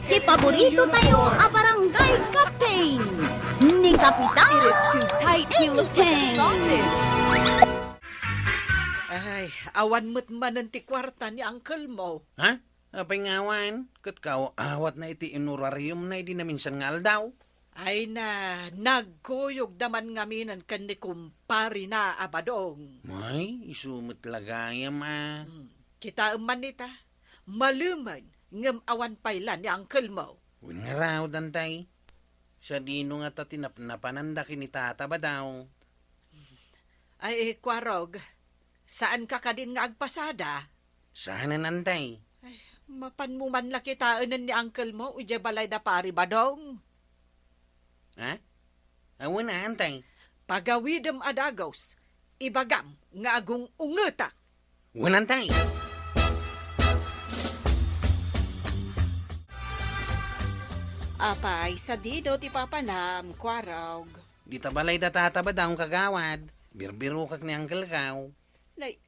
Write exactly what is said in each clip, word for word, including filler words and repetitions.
Ti paborito tayo a barangay captain, ni Kapitan It is too tight. He looks like a Enteng. Sausage. Ay, awan met manen ti kuarta ni uncle mo. Ha? Apay nga awan? Ket kaawat na iti honorarium na idi naminsan nga aldaw. Ay na, nagkuyog da man ngaminen ken ni kumpari na a Badong. Ay, isu met la gayam a. Hmm, kitaem man ita. Malemen, ngem awan pay la ni uncle mo. Wen ngarud, Antay. Sadino ngata ti napnapananda ken ni Tata Badong? Ay, Kuarog, saanka kadin nga agpasada? Saanen, Antay. Ay, mapanmo man la kitaenen ni uncle mo idiay balay da Pari Badong. Ha? Awan a, Antay. Pagawidem a dagus, ibagam nga agung-ungetak. Wen, Antay. Apay, sadino ti papanam, Kuarog? Dita balay da Tata Badong, kagawad. Birbirokak ni Uncle Kaw. Nay,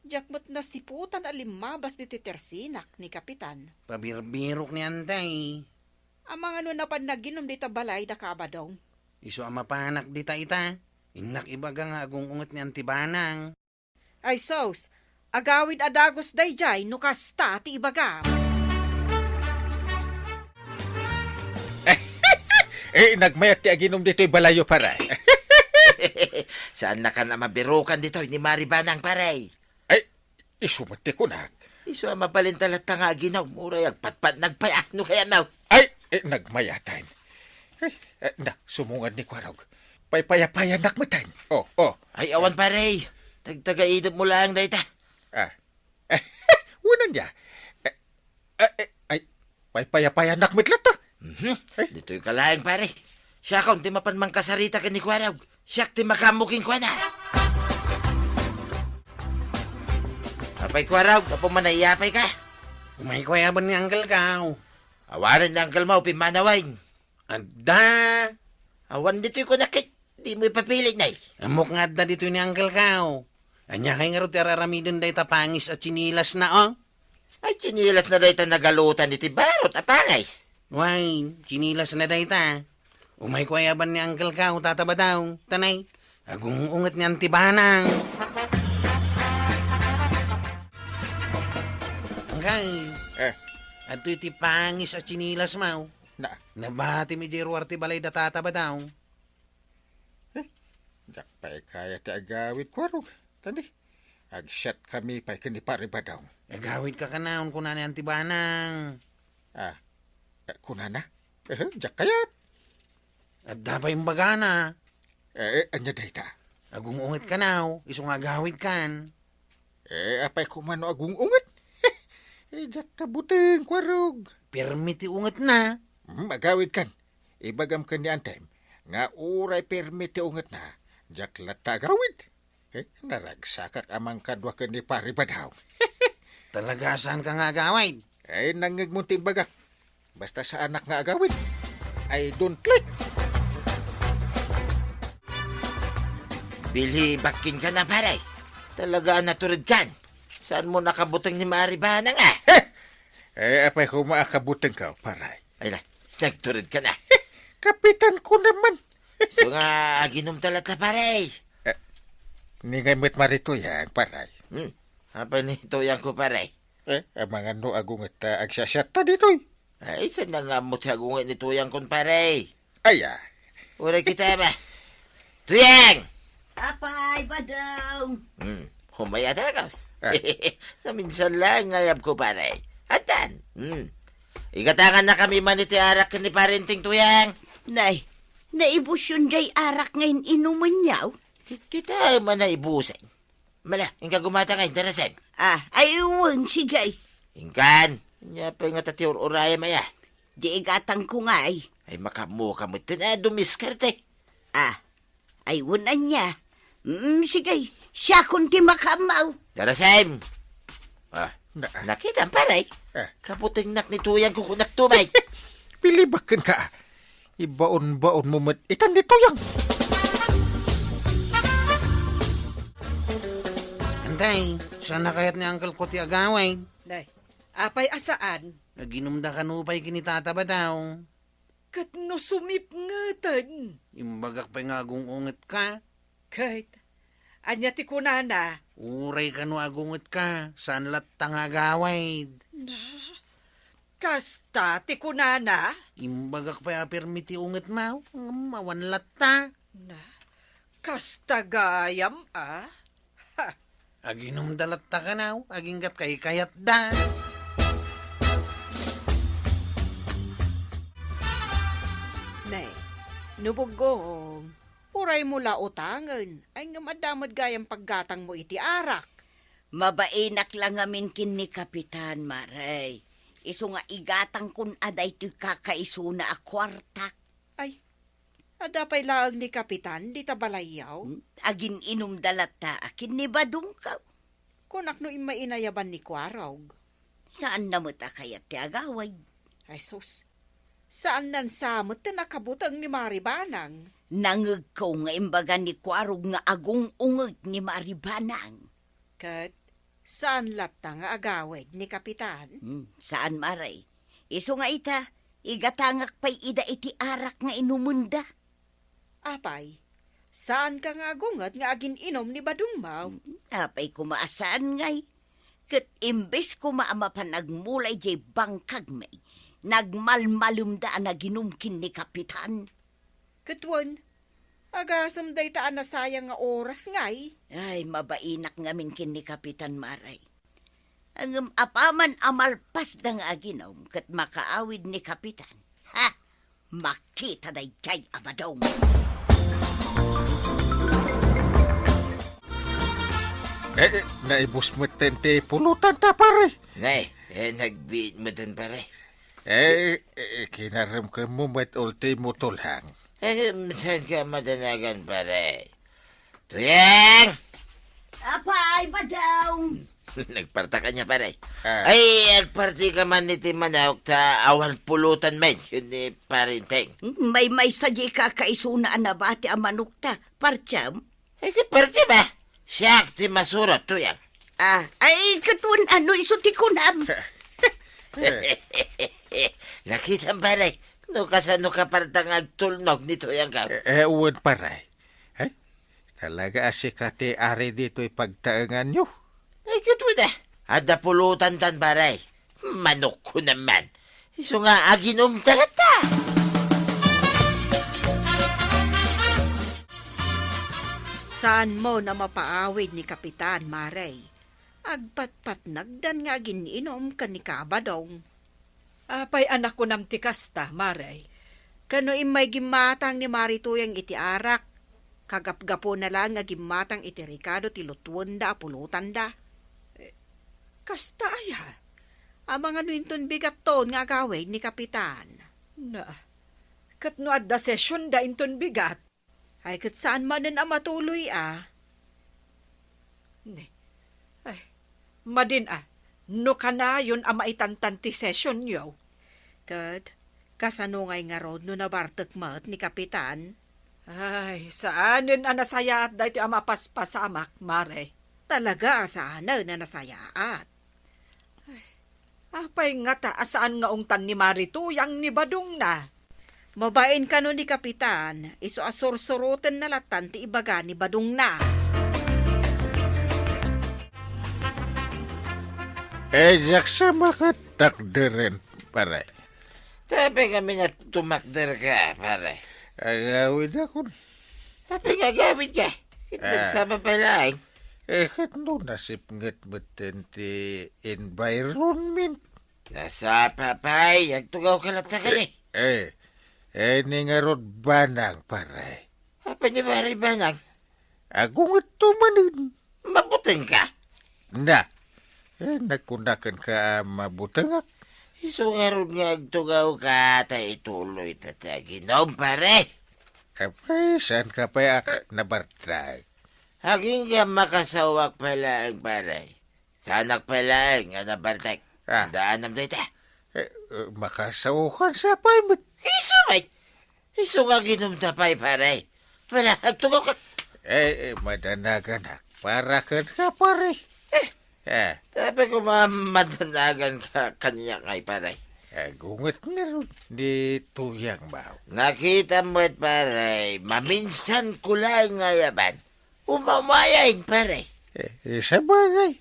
diak met nasiputan a limmabas ditoy tersinak ni Kapitan. Pabirbirok ni Antay. Amangan no napan naginum dita balay da Kabadong? Isu a mapanak dita ita. Innak ibaga nga agung-unget ni Anti Banang. Ay sus, agawid a dagus daydiay no kasta ti ibagam. Eh, nagmayat ti aginum ditoy balayyo, pare. Saannakan a mabirokan ditoy ni Mari Banang, pare. Ay, isu met ti kunak. Isu a mabalin ta latta nga aginum, uray agpatpatnag pay, ah, no kayatmo. Ay, eh, nagmayatan. Ay, eh, na, sumungad ni Kuarog. Paypayapayanak metten. Oh, oh. Ay, awan, pare. Tagtagaidem mo laeng dayta. Ah. Wen ania? Eh, eh, eh, ay, paypayapayanak met latta. Mhm. Ay. Ditoyka laeng, pare. Siakon ti mapan mangkasarita ken ni Kuarog. Siak ti makaammo kenkuana. Apay, Kuarog, gapu man a iyapayka? Umayko a yaban ni Uncle Kaw. Awanen ni Uncle mo, pimmanawen. Adda. Awan ditoy kunak ket dimo ipapili, nay. Ammok nga adda ditoy ni Uncle Kaw. Ania kay ngarud ti ar-aramiden dayta pangis a tsinilasna, oh? Ay, tsinilasna dayta nagalutan iti barut a pangis. Way, tsinilasna dayta. Umayko a yaban ni Uncle Kaw, Tata Badong. Tanay, agung-unget ni Anti Banang. Angkay. Eh. Adtoy ti pangis a tsinilasmo. Na. Nabatim idiay ruar ti balay da Tata Badong. Eh, diak pay kayat ti agawid, Kuarog. Tani, agsiatkami pay ken ni Pari Badong. Agawidka kanayon, kuna ni Anti Banang. Ah, eh, kunana? Eh, diak kayat. Adda pay imbagana. Eh, eh, ania dayta? Agung-unget kanayon, isu nga agawidkan. Eh, apay koma no agung-unget? Eh, diak kabuteng, Kuarog. Pirmi ti ungetna. Hmm, agawidkan. Ibagam ken ni Antem nga uray pirmi ti ungetna, diak latta agawid. Eh, naragsakak a mangkadua ken ni Pari Badong. Talaga, saanka nga agawid? Eh, nangngegmo ti imbagak. Basta saanak nga agawid. I don't like. Bilhi, bakkin ka na, pare. Talaga a natured kan. Saanmo nakabuteng ni Mari Banang, ah? Eh, apay koma a kabutengko, pare? Ay na, nagtured ka na. Kapitan ko naman. So nga, aginum ta latta, pare. Eh, ni ngay met Mari Tuyang, pare. Hmm, apay ni Tuyang ko, pare? Eh, amangan no agunget ta agsasiatta ditoy. Ay, saan na nga mo ti agunget ni Tuyang kon, pare? Aya. Uray kita ba? Tuyang! Apay, Badong! Hmm, humay a dagus. Ah. Naminsan lang nga ayab ko, pare. Atan? Hmm. Igatangan na kami man iti arak ken ni Parenting Tuyang. Nay, naibusyon jay arak nga in-inumenyo? Ki-, kita man naibusen. Mala, inka gumata ngay, darasem. Ah, ay, wen, sige. Inkan, nia pay nga ta ti ur-urayam aya. Di igatangko ngay. Ay, makaammo ka met ken a dumiskarte. Ah, ay, wen ania. Mm, sige, siakon ti makaammo. Darasem. Ah, na-, nakitam, pare? Ah. Kabutengnak ni Tuyang kukunak tumay. Pilibakken ka. Ibaon-baon mo met itan ni Tuyang. Antay, saan na kayat ni Uncle ko ti agaway? Day, Apay a saan? Aginumda kano pay ken ni Tata Badaw. Ket no sumipngeten? Imbagak pay nga agung-ungetka. Ket, ania ti kunana? Uray kano agungetka, saan latta nga agawid. Na, kasta ti kunana? Imbagak pay a permi ti ungetmo, ngem awan latta. Na, kasta gayam a? Ha! Aginumda latta kano, aginggat kaykayatda. Ne, no buggong, uraymo la utangen, ay ngem adda met gayam paggatangmo iti arak. Mabainak la ngamin ken ni Kapitan, Mare. Isu nga igatangkon a daytoy kakaisuna a kuartak. Ay, adda pay laeng ni Kapitan dita balayyo? Hmm, agin-inumda latta a ken ni Badongko. Kunak no immay inayaban ni Kuarog. Saanna met a kayat ti agawid. Ay sus, saannan sa met ti nakabuteng ni Mari Banang. Nangegko nga imbaga ni Kuarog nga agung-unget ni Mari Banang. Ket saan latta nga agawid ni Kapitan? Hmm, saan, Mare. Isu nga ita, igatangak pay ida iti arak nga inumenda. Apay, saanka nga agunget nga agin-inum ni Badongmo? Hmm, apay koma a saan ngay. Ket imbes koma a mapan agmula idiay bangkagmi, nagmalmalemda a naginum ken ni Kapitan. Ket wen, agasem dayta a nasayang nga oras ngay. Ay, mabainak ngamin ken ni Kapitan, Mare. Ngem apaman a malpasda nga aginum ket makaawid ni Kapitan, ha? Makita daydiay a Badong. Eh, eh, naibus metten ti pulotanta, pare. Nay, eh, nagbiit metten, pare. Eh, eh, kinaremkenmo met ultimo, Tulang. Eh, saan ka madanagan, pare? Tuyang! Apay, Badong! Nagpartak ania, pare? Ah. Ay, agparti ka man iti manok ta awan pulotan met ken ni Pare Enteng. Maymaysa diay kakaisuna a nabati a manokta, partiam? Ay, ket partiam a? Siak ti masurot, Tuyang. Ah, ay, ket wen, ano isu ti kunam? Nakitam, pare, no kasano ka partak nga agtulnog ni Tuyang ka? Eh, eh, wen, pare. Ay, talaga a sika ti ari ditoy pagtaenganyo. Ay, ket wen a, adda pulotantan, pare. Manokko naman. Isu nga aginumta latta. Saanmo a mapaawid ni Kapitan, Mare. Agpatpatnagdan nga agin-inum ken ni Kabadong. Apay a nakunam ti kasta, Mare? Ken no immay gimmatang ni Mari Tuyang iti arak, kagapgapuna laeng nga gimmatang iti rikado ti lutuenda a pulotanda. Eh, kasta aya? Amangan no inton bigatton nga agawid ni Kapitan. Na, ket no adda sesionda inton bigat? Ay, ket saan manen a matuloy a? Ne. Ay, madin a, no kanayon a maitantan ti sesionyo. Ket, kasano ngay ngarud no nabartek met ni Kapitan? Ay, saanen a nasayaat daytoy a mapaspasamak, Mare. Talaga a saanen a nasayaat. Ay, apay ngata a saan nga ungtan ni Mari Tuyang ni badongna? Mabain kano ni Kapitan, isu a sursurotenna lattan ti ibaga ni badongna. Eh, diak sa makatakderen, pare. Tapay kami nga tumakder ka, pare. Agawid akon. Apay nga agawid ka? Ket Ah. nagsaba pay laeng. Eh, ket no nasipnget metten ti environment. Nasapa pay, agtugaw ka latta kadi. Eh, eh, eh, ni ngarud banang, pare. Apay ni pare banang? Agungetto manen. Mabuteng ka? Na, eh, nagkunaken ka a mabutengak. Isu ngarud nga agtugaw ka, ta ituloy ta ti aginum, pare. Apay, saan ka pay a nabartek? Agingga makasaoak pay laeng, pare. Saanak pay laeng nga nabartek. Ah. Daanam dayta. Eh, eh, makasaokan sa pay met. Isu met. Isu nga aginumta pay, pare. Wala, agtugaw ka. Eh, eh, madanaganak. Para ken ka, pare. Eh, Eh. Sabi ko, ma-, madanagan ka kaniak ngay, pare. Agunget ngarud ni Tuyang, baw. Nakita met, pare, maminsan ko laeng nga ayaban. Umamayan, pare. Eh, eh, sabagay.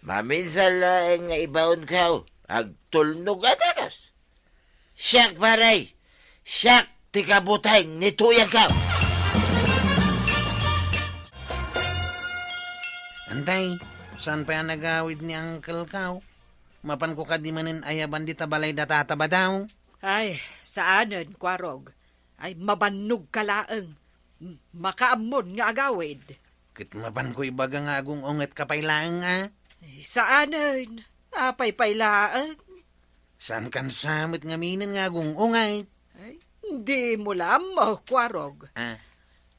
Maminsan laeng nga ibaon ka, agtulnog a dagas. Siak, pare. Siak ti kabuteng ni Tuyang ka. Antay, saan pay a nagawid ni Uncle Kaw? Mapanko kadi manen ayaban dita balay da Tata Badaw? Ay, saanen, Kuarog. Ay, mabannog ka laeng. M-, makaammon nga agawid. Ket mapanko ibaga nga agung-unget ka pay laeng, a? Ay, saanen. Apay pay laeng? Saan kan sa met ngamin nga agung-unget? Ay, dimo la ammo, Kuarog. Ah.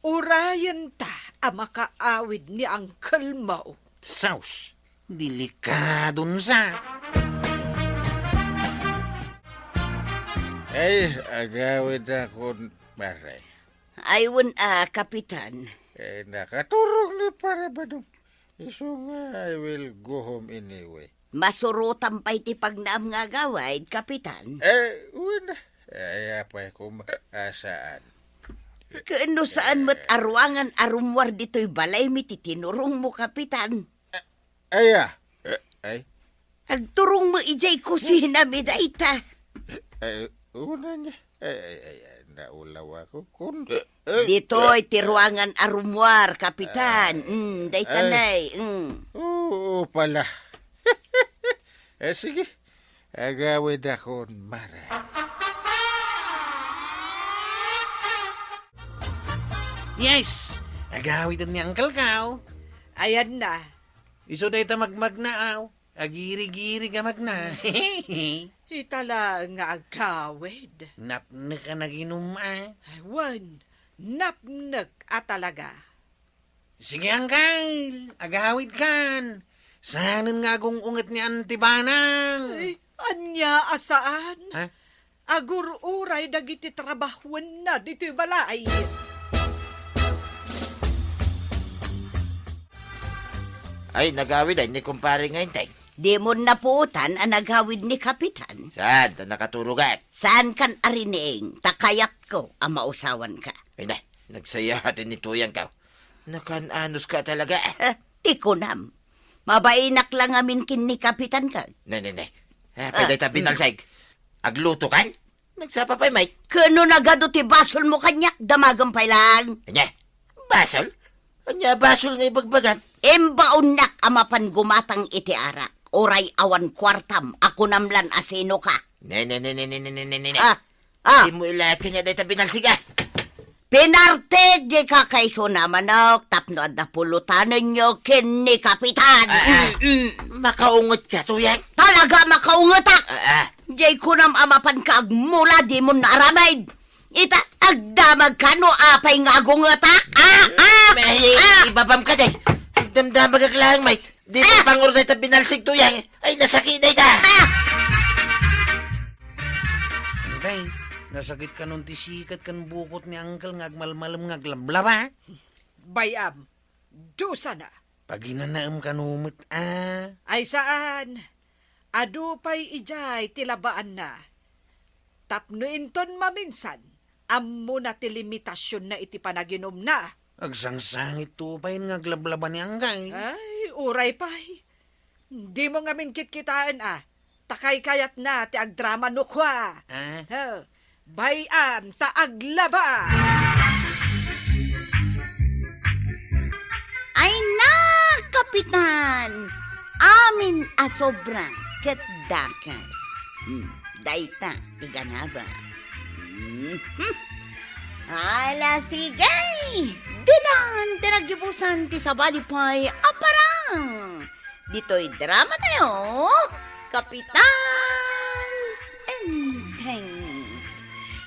Urayen ta a makaawid ni uncle mo. Sus, delikadon sa. Ay, agawid akon, pare. Ay, wen a, Kapitan. Eh, nakaturog ni Pare Badong. Isu nga, I will go home anyway. Masurotam pay ti pagnaam nga agawid, Kapitan. Eh, wen. Ay, apay koma, a, saan. Ken no saan met a ruangan a rummuar ditoy balaymi ti tinurongmo, Kapitan. Aya? Eh, ay? Agturongmo idiay kusinami dayta. Eh, una niya. Eh, eh, eh, eh, naulaw ako. Kun, eh, eh, ditoy ti ruangan a rummuar, Kapitan. Ay. Mm, dayta ay. Nay. Mm. Oo pala. Eh, sige. Agawid akon, mare. Yes! Agawiden ni Uncle Kaw. Ayan na. Isu dayta magmagna, aw. Agirigirig a magna. Ita laeng nga agawid. Napnek a naginum, a. Ay, wen, napnek a talaga. Sige, Uncle, agawid kan. Saanen nga agung-unget ni Auntie Banang? Ay, ania a saan? Ha? Agur-uray dagiti trabahuenna ditoy balay. Ay, nagawid ay ni kumpare nga intay. Dimon napuotan a nagawid ni Kapitan. Saan ta nakaturogak? Saan kan arining, ta kayatko a mausawanka. Ay na, nagsayaat ni Tuyang ka. Nakan-anos ka talaga. Eh, ti kunam. Mabainak la ngamin ken ni Kapitan ka. Ne, ne, ne. Ah, pwede ta binalsig. Agluto kan? Nagsapa pay, Mike. Ken no nagadu ti basolmo kaniak, damagem pay lang. Ania? Basol? Ania basol nga ibagbagam? Imbaonnak a mapan gumatang iti arak. Uray awan kuartam, a kunam lan a sino ka. Ne, ne, ne. Ah, ah. Dimo ilaat kaniak dayta binalsig, a. Pinartek diay kakaisuna, manok, tapno adda pulotanenyo ken ni Kapitan. Ah, ah. Mm, mm. Makaunget ka, Tuyang? Talaga makaungetak. Ah, ah. Diay kunam a mapan ka agmula, dimon naaramid. Ita, agdamag ka no apay nga agungetak. Ah, ah, ah. Ibabam ka, day. Agdamdamagak lang, mate. Di ko pangur dayta binalsig, Tuyang. Ay, nasakit dayta. Ah! Antay, nasakit kanon ti sikat ken bukot ni Uncle nga agmalmalem nga aglablaba? Bay-am, dusana. Paginanaem kano met, a. Ay, saan. Adu pay idiay ti labaanna. Tapno inton maminsan, ammona ti limitasionna iti panaginumna. Agsangsangit to pay nga aglablaba ni Uncle. Ay, uray pay. Dimo ngamin kitkitaen, a. Ta kaykayatna ti agdrama no kua. Ah? He, bay-am ta aglaba. Ay na, Kapitan! Amin a sobra ket dakes. Hmm, dayta ti ganaba. Mhm. Ala, sige! Ditan ti naggibusan ti sabali pay a parang. Ditoy drama tayo, Kapitan Enteng.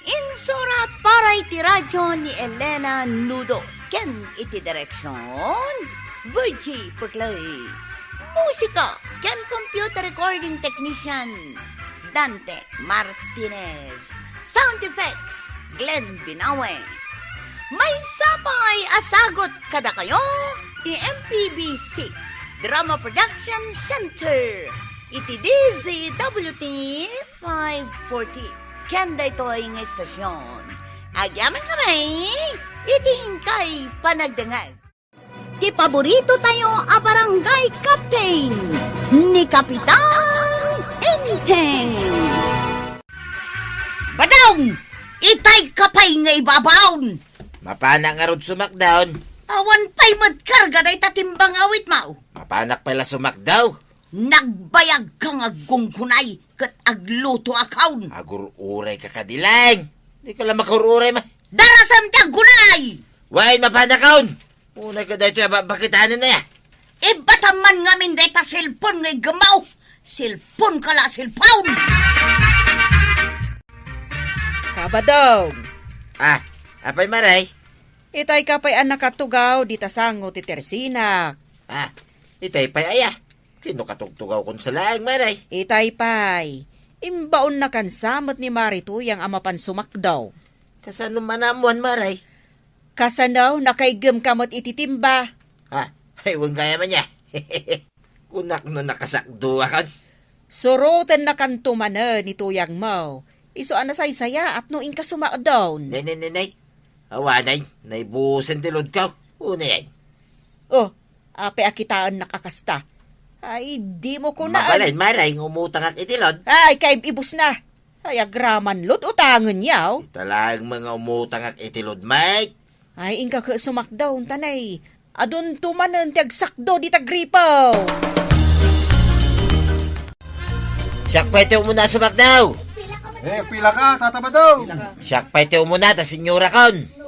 Insurat para iti radyo ni Elena Nudo ken iti direksyon, Virgie Peclay. Musika ken computer recording technician, Dante Martinez. Sound effects, Glenn Binawe. Maysa pay a sagut kadakayo ti M P B C. Drama Production Center iti D Z W T five forty. Ken daytoy nga istasyon, agyaman kami iti inkay panagdengngeg. Ti paborito tayo a barangay captain, ni Kapitan Enteng. Badong! Itay ka pay nga ibabaon! Mapanak ngarud sumakdaw. Awan pay met karga dayta timbang awit mo. Mapanak pay la sumakdaw. Nagbayag ka nga aggunggunay ket agluto a kaon. Agur-uray ka kadi laeng. Di ka la makur-uray ma. Darasem ti aggunay! Wen, mapanak kaon. Unay ka daytoy a ba-, bakitanen na ya. Ibatam man ngamin dayta cellphone nga iggemmo. Cellphone ka la, cellphone! Kabadong! Ah, apay, Maray? Itay ka pay a nakatugaw dita sango ti tersinak. Ah, itay pay aya? Kino katugtugawkon sa laeng, Maray? Itay pay. Imbaonnakan sa met ni Mari Tuyang a mapan sumakdaw. Kasano man ammuan, Maray? Kasano, nakaiggem ka met iti timba? Ha? Ay, wen gayam aya. Kunak no nakasakdo a kaon. Surotennakanto manen ni Tuyangmo. Isu a nasaysayaat no inka sumakdaw. Nay, nay, nay, nay. Awanen, naibusen ti load ko. Unayen. Oh, apay a kitaennak a kasta? Ay, dimo kunaan. Mabalin, Maray, nga umutangak iti load. Ay, kaib-ibus na. Ay, agraman load, utangen yaw. Ita laeng nga umutangak iti load, Mike. Ay, inka ket sumakdaw, tanay. Adunto manen ti agsakdo dita gripo. Siak pay ti umuna a sumakdaw. Eh, pila ka, Tata Badaw? Siak pay ti umuna ta senyorakon.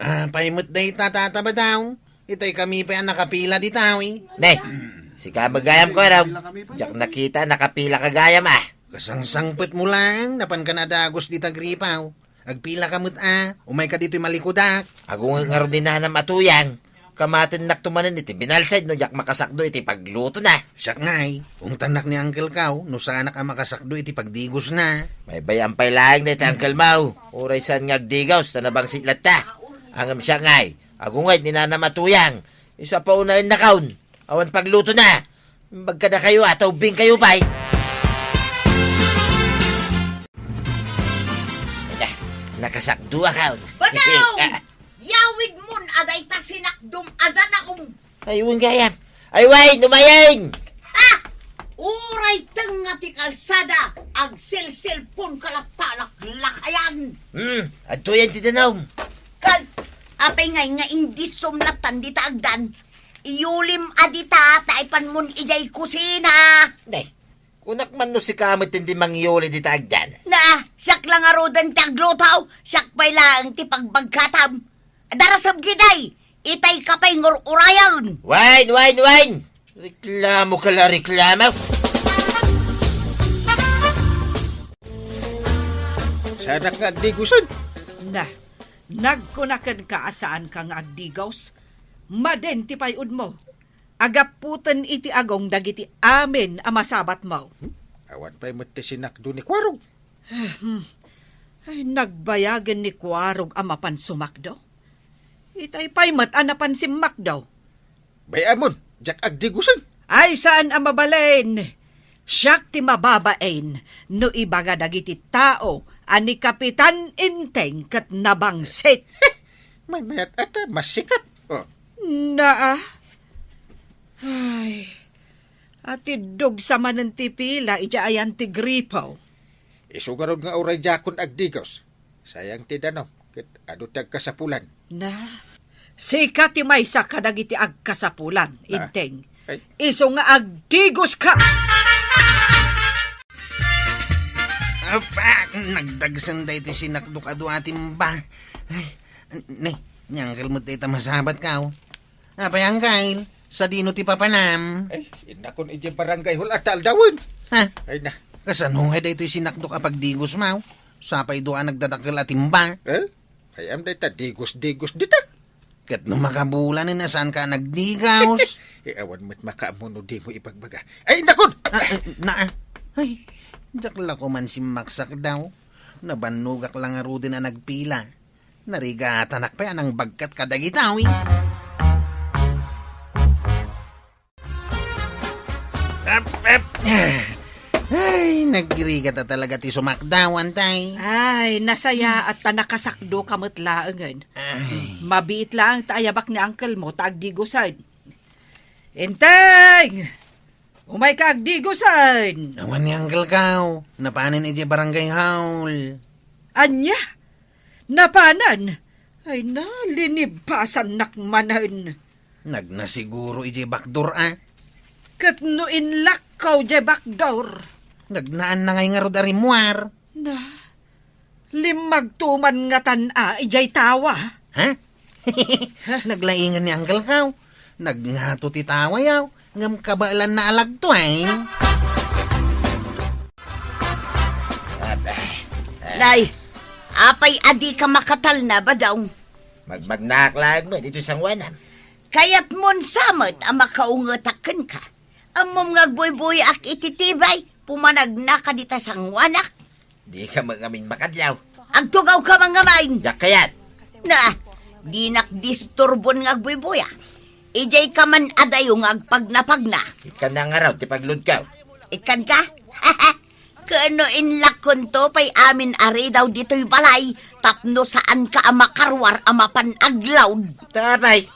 Ah, pay met dayta, Tata Badaw. Itay kami pay a nakapila dita, eh. Ne, sika met gayam ko, araw. Diak nakita, nakapila ka gayam, ah. Kasangsangpet mo lang, napan ka na dagus dita gripo. Agpila ka met, ah. Umay ka ditoy malikudak. Agungek ngarud ni Nanam a Tuyang. Kamatennakto manen iti binalsad no diak makasakdo iti paglutona. Siak ngay, ungtannak ni Uncle Kaw no saanak a makasakdo iti pagdigosna. Maybay-am pay laeng dayta Uncle Mau. Uray saan nga agdigos ta nabangsit latta. Ngem siak ngay, agungek ni Nanam a Tuyang. Isu a paunaennakon. Awan paglutona. Imbag kadakayo a, ta ubbingkayo pay. Ala, nakasakdo a kaon. Badaw! Yawidmon a dayta sinakdom a danaom. Ay, wen gayam. Ay, wen, umayen! Ha! Uray tengnga ti kalsada, agselselpon ka latta a laklakayan. Hmm, adtoyen ti danaom. Ket, apay ngay nga indissom lattan dita agdan? Iyulim a dita, ta ipanmon idiay kusina. Nay, kunak man no sika met ti mangiyuli dita agdan. Na, siak la ngaruden ti agluto, siak pay laeng ti pagbagkatam. Darasem ketdi, itay ka pay ngur-urayen. Wen, wen, wen! Reklamo ka la, reklamo. Saanak nga agdigosen. Na, nagkunaken ka a saan ka nga agdigos? Madin ti pay-odmo. Agaputen iti agong dagiti amin a masabatmo. Hmm? Awan pay met ti sinakdo ni Kuarog. Hmm. Ay, nagbayagen ni Kuarog a mapan sumakdo. Itay pay met a napan simmakdo. Bay-amon, diak agdigosen. Ay, saan a mabalin. Siak ti mababain no ibaga dagiti tao a ni Kapitan Enteng ket nabangsit. Maymayat ata, masikat. Oh. Naa. Ay, atiddog sa manen ti pila idiay ayan ti gripo. Isu ngarud nga uray diakon agdigos. Sayang ti danom, ket adu ti agkasapulan. Na, sika ti maysa kadagiti agkasapulan, Na. Enteng. Ay. Isu nga agdigoska! Apa, nagdagsen daytoy sinakdok a dua a timba. Ay, ne, ni Uncle met dayta masabat ka, oh. Apay, Uncle, sadino ti papanam? Ay, innakon idiay barangay hall a ta aldawen. Ha? Ay na. Kasano nga daytoy sinakdok a pagdigos, maw? Sapay dua a nagdadakkel a timba. Eh? Ay, am dayta digos-digos dita. Ket no makabulanen a saan ka nagdigos? Eh, awan met makaammo no dimo ibagbaga. Ay, innakon! Ah, ah, na, ah. Ay, diak la koman simmaksak daw. Nabannogak la ngaruden a nagpila. Narigatanak pay a nangbagkat kadagita, uy. Ay, nagrigat a talaga ti sumakdaw, Antay. Ay, nasayaat ta nakasakdoka met laengen. Ay. Mabiit laeng ta ayabak ni uncle mo ta agdigosen. Enteng! Umayka agdigosen! Awan ni uncle ko. Napanen idiay barangay hall. Ania? Napanen? Ay na, linibasannak manen. Nagna siguro idiay bakdor, a. Ket no inlakkaw idiay bakdor? Nagnaanna ngay ngarud a rimmuar. Na, limmagto man ngatan a idiay tawa. Ha? Naglaingan ni uncle ko. Nagngato ti tawayo, ngem kabaelanna a lagtoen. Nay, apay a dika makatalna, Badong? Magmagnaak laeng met iti sangoanam. Kayatmon sa met a makaungetak kenka. Ammom nga agbuybuyaak iti tibay, pumanagnaka dita sangoanak. Dika man ngamin makadlaw. Agtugawka man ngamin. Diak kayat. Na, dinak disturbon nga agbuybuya. Idiayka man adayo nga agpagnapagna. Ikkan na ngarud ti pagludkaw. Ikkanka? Ken no inlakkonto pay amin a ridaw ditoy balay tapno saanka a makaruar a mapan aglaud. Ta apay,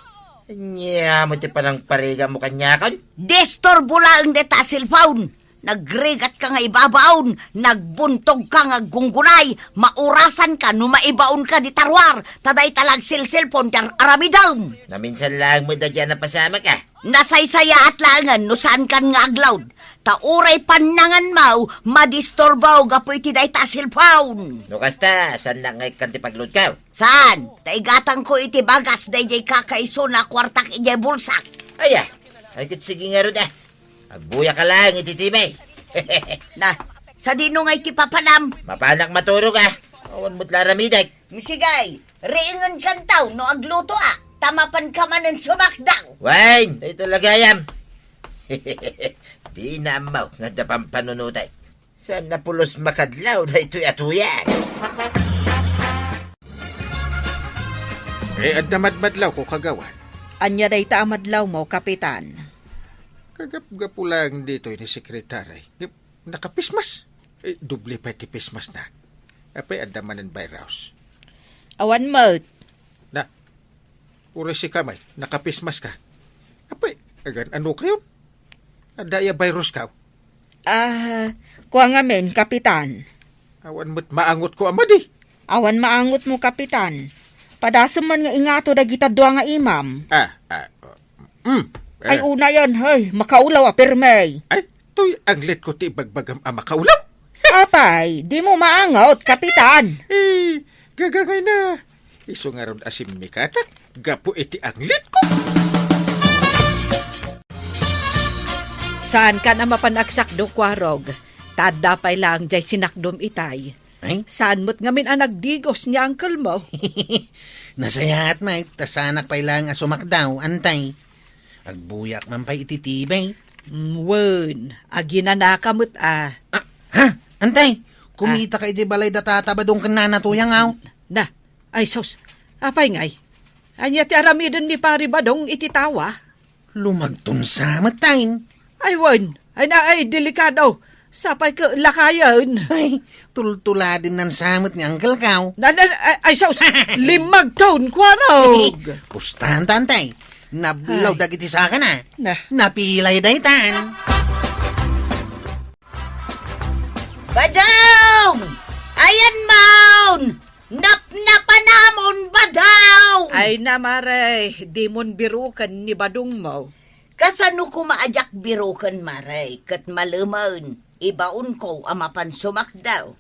ania met ti panangparigammo kaniakon? Disturbo laeng dayta a cellphone. Nagrigatka nga ibabaon, nagbuntogka nga aggunggunay, maurasanka no maibaonka dita ruar, ta dayta la a cellphone ti ar-aramidem. Naminsan laeng met dayta a napasamak, a. Nasaysayaat laengen no saankan nga aglaud. Ta uray pannanganmo, madisturbo gapu iti dayta a cellphone. No kasta, saannak nga ikkan ti pagludkaw? Saan? Ta igatangko iti bagas daydiay kakaisuna a kuartak idiay bulsak. Aya, ay ket sige ngarud, a. Agbuyaka laeng iti tibay. Na, sadino ngay ti papanam? Mapanak maturog, a. Awan met la aramidek. Sige, riingenkanto no aglutoak, ta mapanka manen sumakdaw. Wen, daytoy la gayam. Dina ammo nga adda pampanunotek. Saan a pulos makadlaw daytoy a tuyang? Eh, adda madmadlawko, kagawad. Ania dayta a madlawmo, Kapitan? Kagapgapu laeng ditoy ni Sekretary. Nakapismas. Eh, doble pay ti pismasna. Apay, adda manen virus? Awan met. Na, uray sika met, nakapismaska. Apay, agan-anokayon? Adda aya viruska? Ah, kua ngamin, Kapitan. Awan met maangotko a madi. Awan maangotmo, Kapitan. Padasem man nga ingato dagita dua nga imam. Ah, ah, mm, ay, eh. Unayen, hey, makaulaw a pirmi. Ay, toy anglitko ti ibagbagam a makaulaw. Apay, dimo maangot, Kapitan. Eh, gagangayna. Isu ngarud a simmikatak, gapu iti anglitko. Saankan a mapan agsakdo, Kuarog. Ta adda pay laeng diay sinakdom itay. Ay? Saan met ngamin a nagdigos ni uncle mo? Nasayaat met, ta saanak pay laeng a sumakdaw, Antay. Agbuyak man pay iti tibay. Mm, wen, aginanaka met a. Ah, ha? Antay, kumitaka iti balay da Tata Badong ken Nana Tuyang, aw? Na, ay sus, apay ngay? Ania ti aramiden ni Pari Badong iti tawa? Lumagton sa met, tay. Ay, wen. Ay na, ay, delikado. Sapay ket lakayen. Ay, tultuladen sa met ni Uncle Kaw. Na, na, ay, ay, sus! Limmagton, Kuarog! Pustan, Tantay. Nablaw dagiti sakana. Na. Napilay daytan. Badong! Ayan maun! Napnapanamon, Badong! Ay na, Mare, dimon biruken ni Badong mo. Kasano koma a diak biruken, Mare, ket malemen, ibaonko a mapan sumakdaw.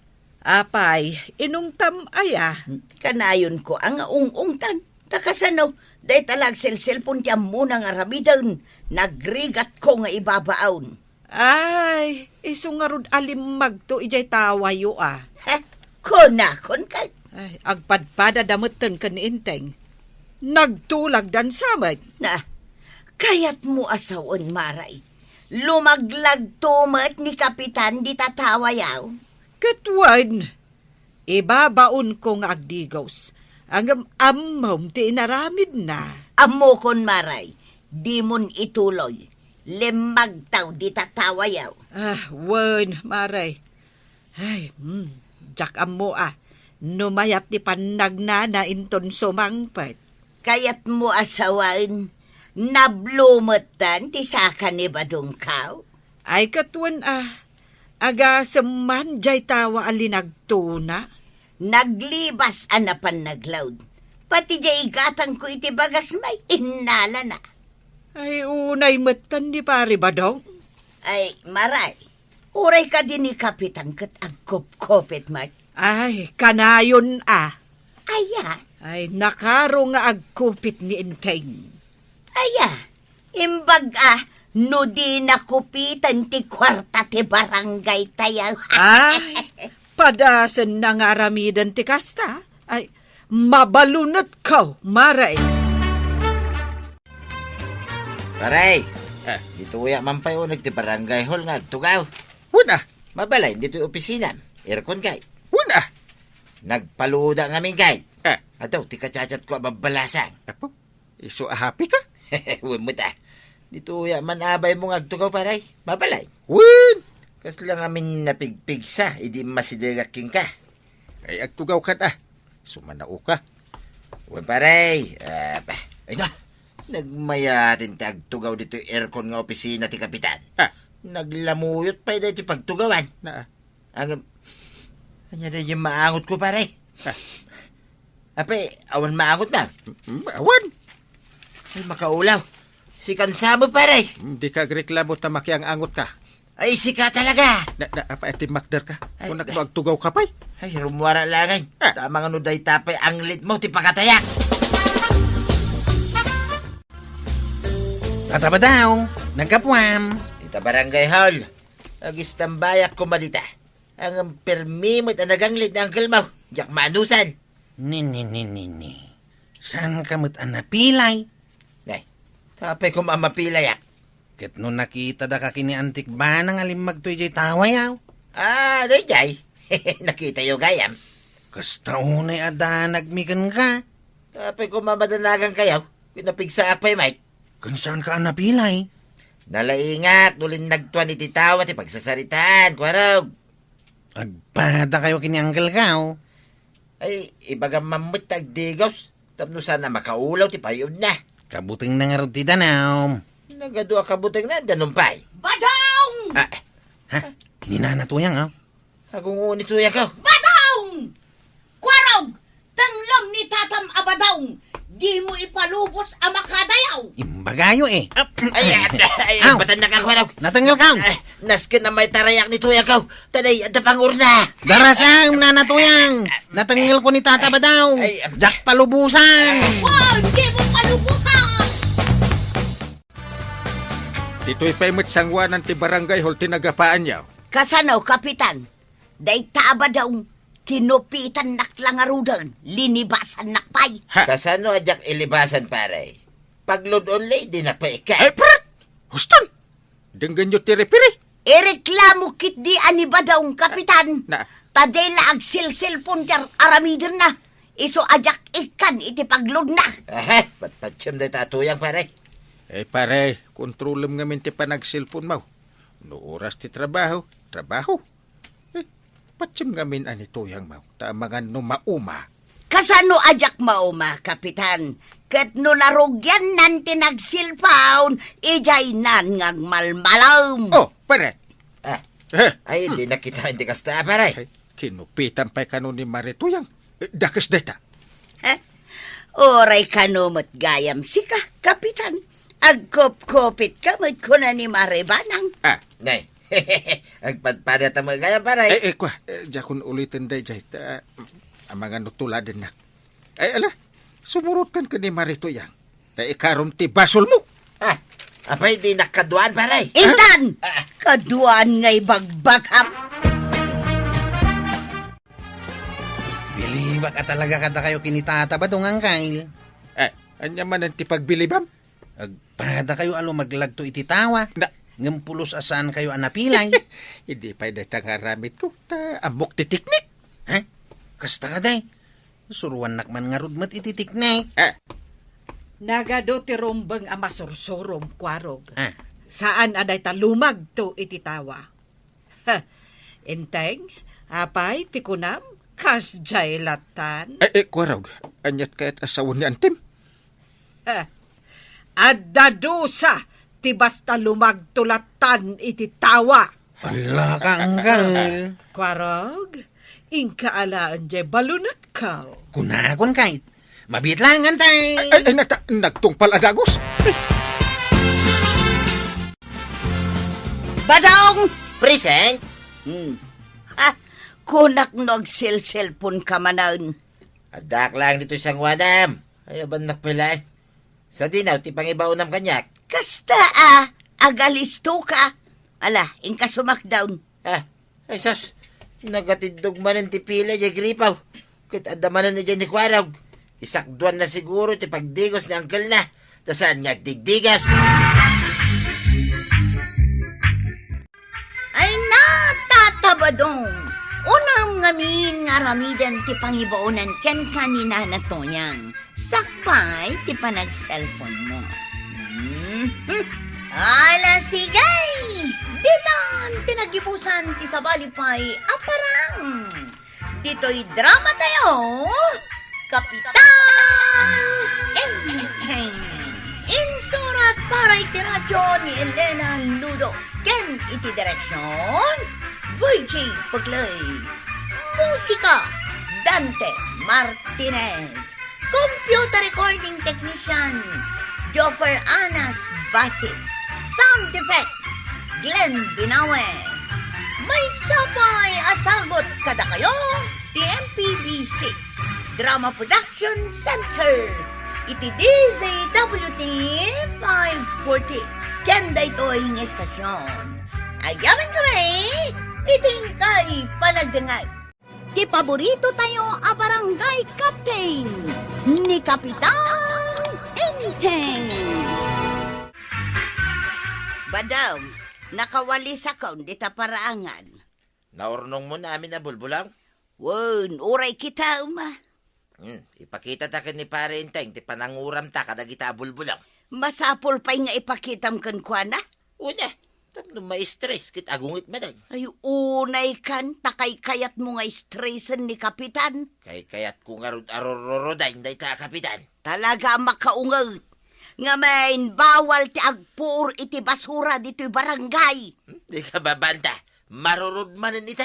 Apay, inungtam aya? Kanayonko a nga ung-ungtan. Ta kasano, dayta la agselselpon ti ammona nga aramiden, nagrigatko nga ibabaon. Ay, isu ngarud a limmagto idiay tawayo a. He, kunakon ket. Ay, agpadpadada metten ken ni Enteng. Nagtulagdan sa met. Na, kayatmo a sawen, Mare. Lumaglagto met ni Kapitan dita tawayo. Ket wen, ibabaonko nga agdigos. Ngem ammom ti inaramidna. Ammokon, Mare, dimon ituloy. Lemmagtaw dita tawayaw. Ah, wen, Mare. Ay, hmm, diak ammo a no mayat ti pannagnana inton sumangpet. Kayatmo a sawen, nablo metten ti saka ni Badongkaw? Ay, ket wen a, agasem man diay tawa a linagtona. Naglibas a napan naglaud. Pati diay igatangko iti bagas may, innalana. Ay, unay metten ni Pare Badong. Ay, Mare, uray kadi ni Kapitan ket agkupkupit met. Ay, kanayon a. Aya? Ay, nakaro nga agkupit ni Enteng. Aya, imbag a, no di nakupiten ti kuarta ti barangay tayo. Ay, padasen na nga aramiden ti kasta. Ay, mabalunetko, Mare. Pare, eh, ditoya man pay uneg ti barangay hall nga agtugaw. Wen a. Mabalin ditoy opisina. Aircon kay. Wen a. Nagpaluda ngamin kay. Eh. Adaw, ti kachatchat ko a babbalasang. Apo, isu a happy ka? Wen met a. Ditoya man abay mo nga agtugaw, pare. Mabalin. Wen. Kasla ngamin napigpigsa, idi masidegak kenka. Ay, agtugaw ka na. Sumanao ka. Wen, pare. Ah, pa. Ay, na. Nagmayatin ti agtugaw ditoy aircon nga opisina ti kapitan. Ah. Naglamuyot pay daytoy pagtugawan. Na. Ang, anya daytoy maangot ko, pare? Ah. Apay, awan maangot na? Mm, awan. Ay, makaulaw. Si Kansamo, pare. Mm, di ka agreklamo ta makiang-angot ka. Ay, sika talaga. Na, na, apa, timmakder ka? Ay, Kung ay. Nagtuagtugaw ka pay? Ay, rumwara langan. Ah. Tama nga no dayta pay anglit mo, ti pakatayak. Tata Badong, naggapuam. Ita barangay hall. Agistambayak kumadita. Ang permi met a naganglit ni uncle mo. Diak maanusan. Ni, ni, ni, ni, ni. Saan ka met a napilay? Nay, tapay ko mamapilayak. Ket no nakita da ka kini Antik Banang a limmagto idiay tawayaw? Ah, daydiay. Nakita yo gayam. Kasta unay a danag mi kenka. Tapay ko mamadanagan kayo. Pinapigsaak pay, Mike. Ken saan ka a napilay? Nalaingak, no linnagtuan iti tawa ti pagsasaritaan, kuarog. Agpada kayo kini Uncle Gaw. Ay, ibagam man met ta agdigos. Tapno saan a makaulaw ti payudna. Kabutengna ngarud ti danum. Nagadu a kabutengna, danum pay. Badong! Ah, ha? Ni Nana Tuyang, ah? Agunguni Tuyang ka. Badong! Kuarog! Tenglem ni tatam a Badong! Di mo ipalubos a makadayaw! Imbagayo, eh. Ay, ay, ay, Aw! Batan na ka, kuarog. Natengel ka! Ay, nasken na may tarayak ni Tuyang ka. Taday, adda pangurna. Darasam, Nana Tuyang. Natengel ko ni Tata Badong. Ay, am- Diak palubusan. Wow, di mo palubusan! Ditoy pay met sanguanan ti barangay hall ti nagapaanyo. Kasano, Kapitan? Dayta a Badong, kinupitannak la ngaruden, linibasannak pay. Ha? Kasano a diak ilibasan, pare? Paglud only, di na pay ka. Ay, prat! Huston! Denggenyo ti referee. Ireklamo ketdi a ni Badong, Kapitan. Na. Ta dayta la agsilsilpon ti ar-, aramidenna. Isu a diak ikkan iti pagludna. Aha, patpatsem dayta a Tuyang, pare. Eh, pare, kontrolem ngamin ti panagsilpon mo. No oras ti trabaho, trabaho. Eh, patsim ngamin a ni Tuyang mo, ta amangan no mauma. Kasano a diak mauma, Kapitan? Ket no narugiannan ti nagsilpon, idiaynan nga agmalmalem. Oh, pare. Ah. Eh. Ay, di nakita, hindi kasta, pare. Ay, kinupitan pay kano ni Mare Tuyang. Eh, dakes dayta. Eh, uray kano met gayam sika, Kapitan. Agkupkupit ka met kuna ni Mare Banang. Ah. Nay, agpadpada ta met gayam, pare. Eh, eh, kwa, eh, diakon uliten daydiay, ta, amangan no tuladennak. Ay, ala, sumurot kan ken ni Mare Tuyang. Ta ikarom ti basolmo. Ah, apay di nakaduan, pare? Intan! Ah. Kaduan nga ibagbagam. Bilibak a talaga kadakayo ken ni Tata Badong, Angkay. Eh, ania manen ti pagbilibam? Agpadakayo a lumaglagto iti tawa. Na- Ngem pulos a saankayo a napilay. Idi pay dayta nga aramidko, ta ammok ti teknik. Ha? Kasta kadi? Suruannak man ngarud met iti teknik. Ah. Nagadu ti rumbeng a masursurom, kuarog. Ah. Saan a dayta lumagto iti tawa. Ha, Enteng, apay ti kunam? Kasdiay lattan? Eh, eh, Kuarog, aniat kayat a sawen ni Antim? Ha, adda dusa ti basta lumagto lattan iti tawa. Ala, Kangkal. Kuarog, inka alaen jay balunetko. Kunakon kay, mabiit langen tay. Ay, ay, ay, nagta-, nagtungpal a dagus. Badong! Present? Hmm. Ha, kunak no agselselpon ka manen. Addaak lang ditoy sanguanam. Ay, abannak pala eh. Sadino ti pangibaonam kaniak? Kasta a, agalisto ka. Ala, inka sumakdaw. Ah, ay sus, nagatiddog manen ti pila jay gripaw. Ket adda manen idiay ni Kuarog. Isakduanna siguro ti pagdigos ni angkelna, ta saan nga agdigdigos. Ay na, Tata Badong! Unam ngamin nga aramiden ti pangibaonan kenka ni Nana Toyang. Sakbay ti panag-cellphone mo. Mhm. Ala, sige! Ditan ti nagibusan ti sabali pay a parang. Ditoy drama tayo, Kapitan Enteng. Insurat para iti radyo ni Elena Nudo ken iti direksyon, Virgie Pagloy. Musika, Dante Martinez. Computer recording technician, Jopper Anas Basit. Sound effects, Glenn Binawe. Maysa pay a sagut kadakayo ti M P B C Drama Production Center iti D Z W T five forty. Ken daytoy nga estasyon, agyamankami iti inkay panagdengngeg. Ti paborito tayo a barangay captain, ni Kapitan Enteng. Badong, nakawalisakon dita paraangan. Naurnongmon amin a bulbulong? Wen, uray kitam. Hmm, ipakitata ken ni Pare Enteng ti pananguramta kadagita a bulbulong. Masapul pay nga ipakitam kenkuana. Una, tapno ma-stress ket agungit manen. Ay, unay kan, ta kaykayatmo nga stresen ni Kapitan. Kaykayatko ngarud a rurruroden dayta a Kapitan. Talaga a makaunget. Ngamin, bawal ti agpuor iti basura ditoy barangay. Hmm, di ka babanta. Marurod manen ita.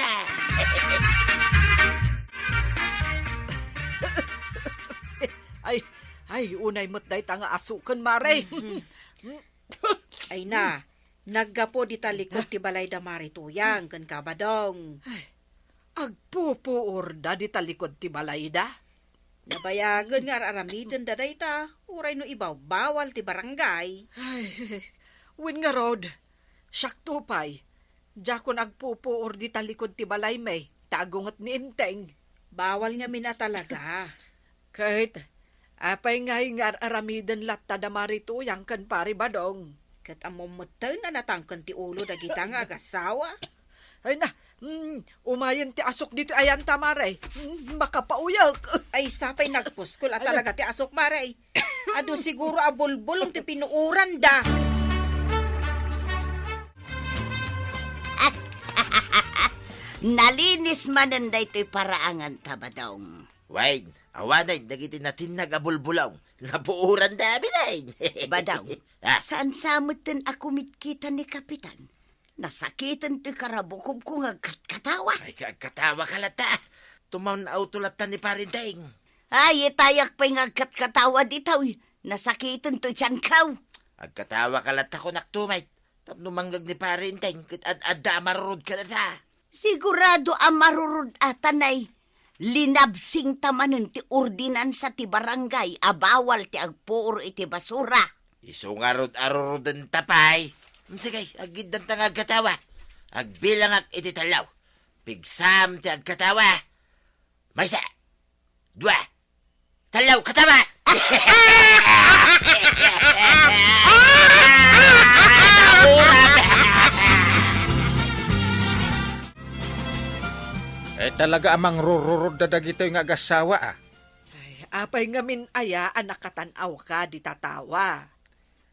Ay, ay, unay met dayta nga asuken, Mare. Mhm. Ay na, naggapu dita likud ti balay da Mare Tuyang ken Kabadong. Ay, agpupuor da dita likud ti balay da? Nabayagen nga ar-aramiden da dayta, uray no ibaw-bawal ti barangay. Ay, wen ngarud, siakto pay, diakon agpupuor dita likud ti balaymi, ta agunget ni Enteng. Bawal ngamin a talaga. Ket, apay ngay nga ar-aramiden latta da Mare Tuyang ken Pare Badong? Ket ammom metten a natangken ti ulo dagita nga agasawa. Ay na, mm, umayen ti asuk ditoy ayanta, Mare. Mm, makapauyek. Ay, sapay nagpuskol a talaga ti asuk, Mare. Adu siguro a bulbulong ti pinuoran da. Nalinis manen daytoy paraangan ta, Badong. Wen, awanen dagiti natinnag a bulbulong. Napuoran da amin, ay. Badong, ah, saan sa metten a kumitkita ni Kapitan? Nasakiten toy karabukobko nga agkatkatawa. Ay, ka-, agkatawa ka latta. Tumaon-awto latta ni Pare Enteng. Ay, itayak pay nga agkatkatawa ditoy. Nasakiten toy tianko. Agkatawa ka latta, kunak tumay. Tapno mangngeg ni Pare Enteng ket ad-adda a marurod kadata. Sigurado a marurod a tanay. Linabsingta manen ti ordinansa ti barangay a bawal ti agpuor iti basura. Isu ngarud a rurodenta pay. Sige, aggiddanta nga agkatawa. Agbilangak iti tallo. Pigsam ti agkatawa. Maysa. Dua. Tallo, katawa! Eh, talaga a mangrururod da dagitoy nga agasawa, ah. Ay, apay ngamin aya a nakatan-awka dita tawa?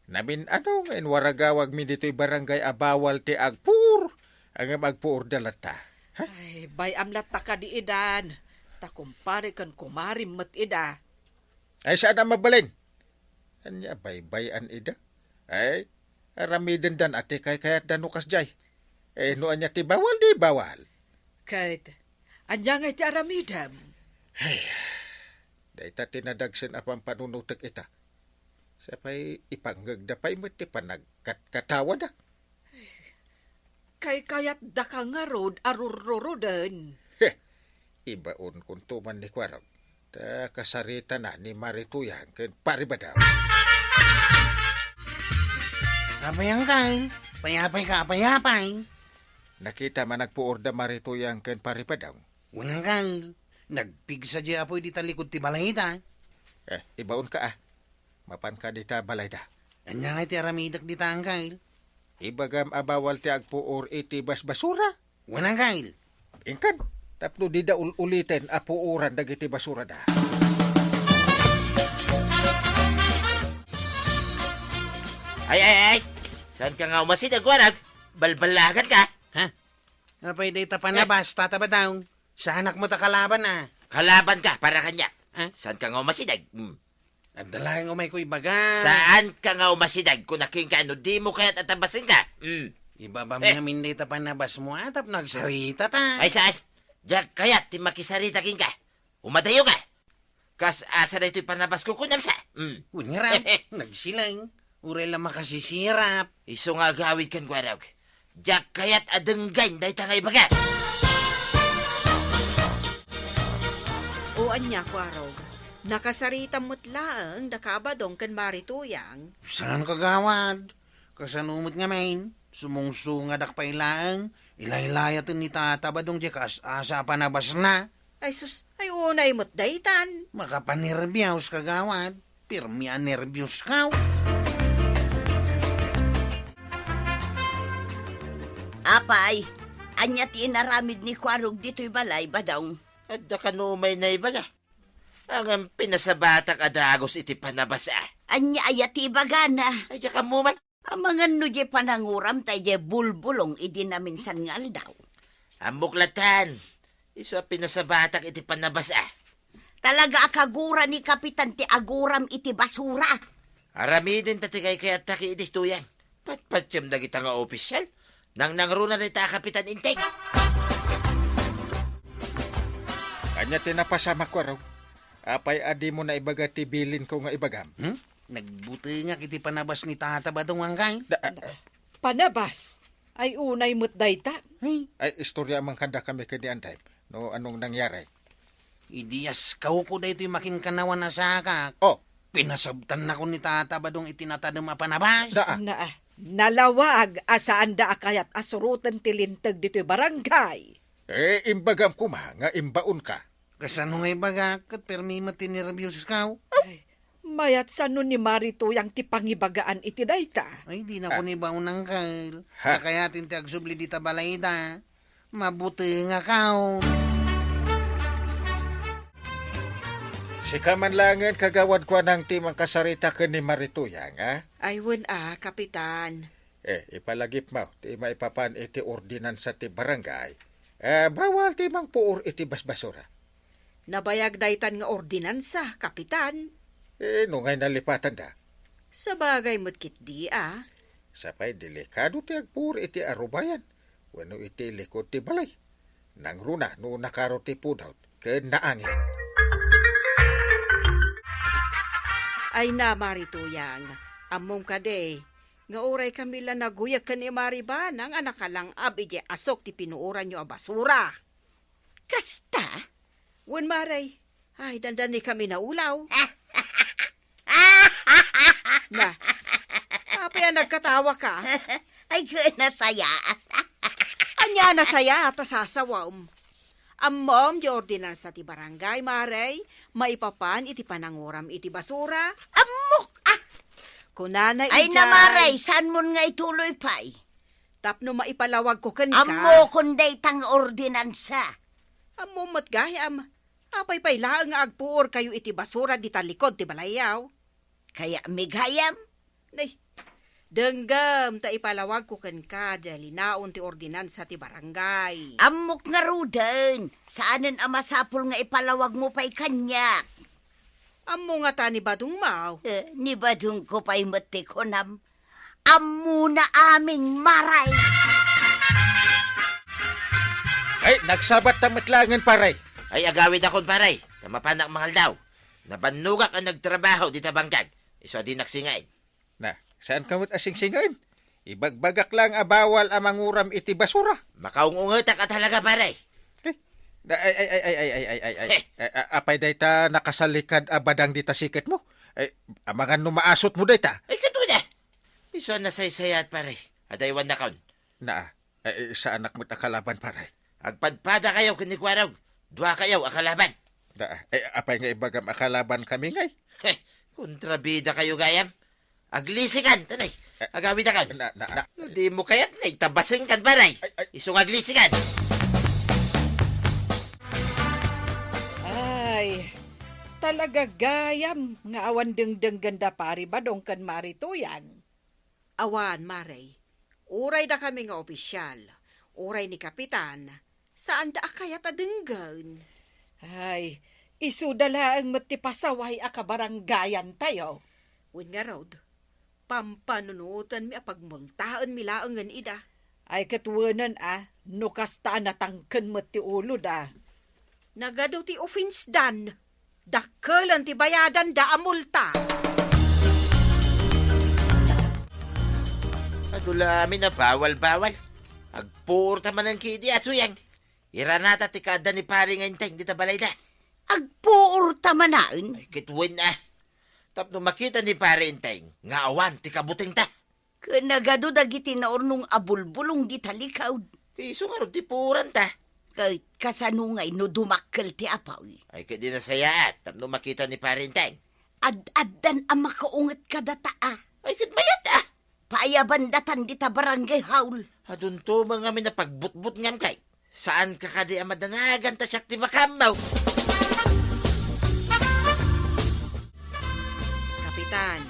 Namin-ano nga inwaragawagmi ditoy barangay a bawal ti agpuor, ngem agpuorda latta. Ha? Ay, bay-am latta kadi idan. Ta kumpare ken kumarim met ida. Ay, saan a mabalin? Ania baybay-an ida? Ay, aramidendan a ti kaykayatda no kasdiay. Eh, no ania ti bawal, di bawal. Ket, ania ngay ti aramidem? Ay, dayta ti nadagsen a pampanunotek ita. Sapay ipangngegda pay met ti panagkatkatawada. Kaykayatdaka ngarud a rurruroden. Heh, ibaonkonto man ni Kuarog. Ta kasaritana ni Mari Tuyang ken Pari Badaw. Apay, Angkel? Apay-apay ka, apay-apay? Nakitam a nagpuor da Mari Tuyang ken Pari Badaw. Wen, Angkel. Nagpigsa diay apuy dita likod ti balayda. Eh, ibaonka a. Mapanka dita balayda. Ania ngay ti aramidek dita, Angkel? Ibagam a bawal ti agpuor iti basbasura. Wen, Angkel. Inkan, tapno dida ul-uliten a puoran dagiti basurada. Ay, ay, ay! Saanka nga umasideg, Kuarog? Balbalaganka? Ha? Apay dayta panabas, Tata Badaw? Saanak met a kalaban a. Kalabanka para kaniak. Ha? Saanka nga umasideg? Hmm. Adda laeng umayko ibaga. Saanka nga umasideg? Kuna kenka, no dimo kayat a tabasenka. Hmm. Ibabam Eh. ngamin dayta panabasmo a tapno agsaritata. Ay, saan? Diak kayat ti makisarita kenka. Umadayoka. Kas asa daytoy panabasko, kunam sa? Hmm. Wen ngarud, nagsilaeng. Uray la makasisirap. Isu nga agawid ken Kuarog. Diak kayat a denggen dayta nga ibaga. O ania, Kuarog? Nakasaritam met laeng daka a Badong ken Mari Tuyang. Saan, kagawad? Kasano met ngamin? Sumungsungadak pay laeng. Ilaylayaten ni Tata Badong diay kaas-asa a panabasna. Ay sus, ay unay met daytan. Makapanerbios, kagawad. Pirmi a nerbios ka. Apay, ania ti inaramid ni Kuarog ditoy balay, Badong? Adda kano umay naibaga. Ngem pinasabatak a dagus iti panabas a. Ania aya ti ibagana? Ay, diak ammo man. Amangan no diay pananguram ta idiay bulbulong idi naminsan nga aldaw. Ammok latan, isu a pinasabatak iti panabas a. Talaga a kagura ni Kapitan ti aguram iti basura. Aramiden ta ti kaykayatta ket idi Tuyang. Patpatiem dagita nga opisyal. Nangnangruna dayta a Kapitan Inting. Ania ti napasamak, Kuarog? Apay a dimo naibaga ti bilinko nga ibagam? Hmm? Nagbutengak iti panabas ni Tata Badong, Angkel. Da, ah, Panabas? Ay unay met dayta. Ay, istorya man kadakami ken ni Anday no anong nangyari. Idi askawko daytoy makinkanawan a sakak, Oh. pinasabtannakon ni Tata Badong iti natadem a panabas. Da, ah. Na, nalawag a saanda a kayat a suroten ti linteg ditoy barangay. Eh, imbagam koma nga imbaonka. Kasano nga ibagak ket permi met ti nerbios ka? Ay, mayat sano ni Mari Tuyang ti pangibagaan iti dayta? Ay, dinako Ah. ni baon, Angkel. Ha? Kakayatin ti agsubli dita balayda. Mabutengak. Sika man laengen, kagawad, kuanang ti mankasarita ken ni Mari Tuyang, a? Ay, wen a, Kapitan. Eh, ipalagipmo ti maipapan iti ordinansa ti barangay. Eh, bawal ti mangpuor iti basbasura. Nabayag daytan nga ordinansa, Kapitan. Eh, no ngay nalipatanda? Sabagay met ketdi a. Sapay delikado ti agpuor iti arubayan wenno iti likod ti balay. Nangruna no nakaro ti pudot ken naangin. Ay na, Mari Tuyang, ammom kadi nga uray kami la naguyek ken ni Mari Banang a nakalang-ab idiay asok ti pinuoranyo a basura. Kasta? Wen, Mari. Ay, dandani kami naulaw. Na, apay a nagkatawaka? Ay, ket nasayaat. Ania nasayaat a sasawam? Ammom, di ordinansa ti barangay, Mari, maipapan iti pananguram iti basura. Ammok, ah! Kunana Ay, idiay na, Mari, saanmon nga ituloy pay? Tapno maipalawagko kenka. Ammokon dayta nga ordinansa. Ammom met gayam. Apay pay laeng nga agpuorkayo iti basura dita likod ti balayyo? Kayatmi gayam. Nay, denggem ta ipalawagko kenka diay linaon ti ordinansa ti barangay. Ammok ngaruden, saanen a masapul nga ipalawagmo pay kaniak. Ammo ngata ni Badong, Maw? Eh, ni Badongko pay met ti kunam. Ammona amin, Maray. Ay, nagsabat ta met laengen, Paray. Ay, agawidakon, Paray, ta mapanak mangaldaw. Nabannogak a nagtrabaho dita bangkag. Isu a dinak singain. Na, saanka met a singsingaen? Ibagbagak laeng a bawal a manguram iti basura. Makaung-ungetak a talaga, pare. Eh, na, ay, ay, ay, ay, ay, ay, ay, ay, ay. Eh. A-, a-, apay dayta nakasalikad a badang dita siketmo? Ay, amangan no maasutmo dayta. Ay, kaduda. Isu a nasaysayaat, pare. Adaywannakon. Na, Ay, saanak met a kalaban, pare. Agpadpadakayo ken ni Kuarog. Duakayo a kalaban. Da, ay, apay nga ibagam a kalabankami ngay? Heh, kontrabidakayo gayam. Aglisikan, tanay. Eh, agawidakon. Na, na, na. No dimo kayat, nay, tabasengkan, pare. Ay, ay. Isu nga aglisikan. Ay, talaga gayam nga awan dengdenggen da Pari Badong ken Mari Tuyang. Awan, Mare. Uray dakami nga opisial, uray ni Kapitan, saanda a kayat a denggen. Ay, isuda laeng met ti pasaway a kabarangayantayo. Wen ngarud, pampanunotenmi a pagmultaenmi laengen ida. Ay, ket wenen a, no kasta a natangken met ti uloda. Nagadu ti offensedan. Dakkelen ti bayadanda a multa. Adu la amin a bawal-bawal. Agpuor ta manen ketdi a Tuyang. Iranata ti kaadda ni Pari nga Enteng dita balayda. Agpuor ta manen? Ay, ket wen a. Tapno makita ni Pari Enteng nga awan ti kabutengta. Ken nagadu dagiti naurnong a bulbulong dita likod. Ket isu ngarud ti puoranta. Ket kasano ngay no dumakkel ti apuy? Ay, ket di nasayaat tapno makita ni Pari Enteng. Ad-addan a makaunget kadata a. Ay, ket mayat a. Paayabandatan dita barangay hall. Adunto met ngamin a pagbutbutngam kay. Saanka kadi a madanagan ta siak ti makaammo? Kapitan,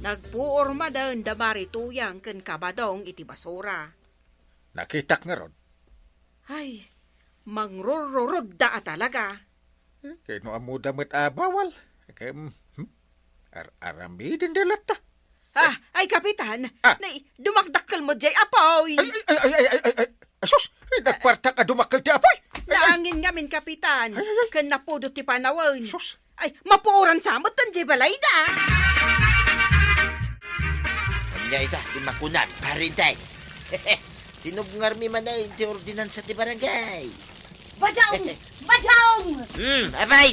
nagpuor manen da Mari Tuyang ken Kabadong iti basura. Nakitak ngarud. Ay, mangrururudda a talaga. Eh, kayno ammoda met a bawal. Ket, hmm, ar-, aramiden da latta. Ah, ay, Kapitan, Ah. Nay, dumakdakkel met jay apuy. Ay, ay, ay, ay, ay, ay, ay. Asus, ay, nagkuartak a dumakkel ti apuy. Ay, ay. Naangin ngamin, Kapitan, Ay, ay, ay. Ken napudot ti panawen. Sus. Ay, mapuoran sa met jay balayda. Ania ita ti makunam, Pari Enteng? Tinubngarmi manen ti ordinansa ti barangay. Badong! Badong! Hmm, apay?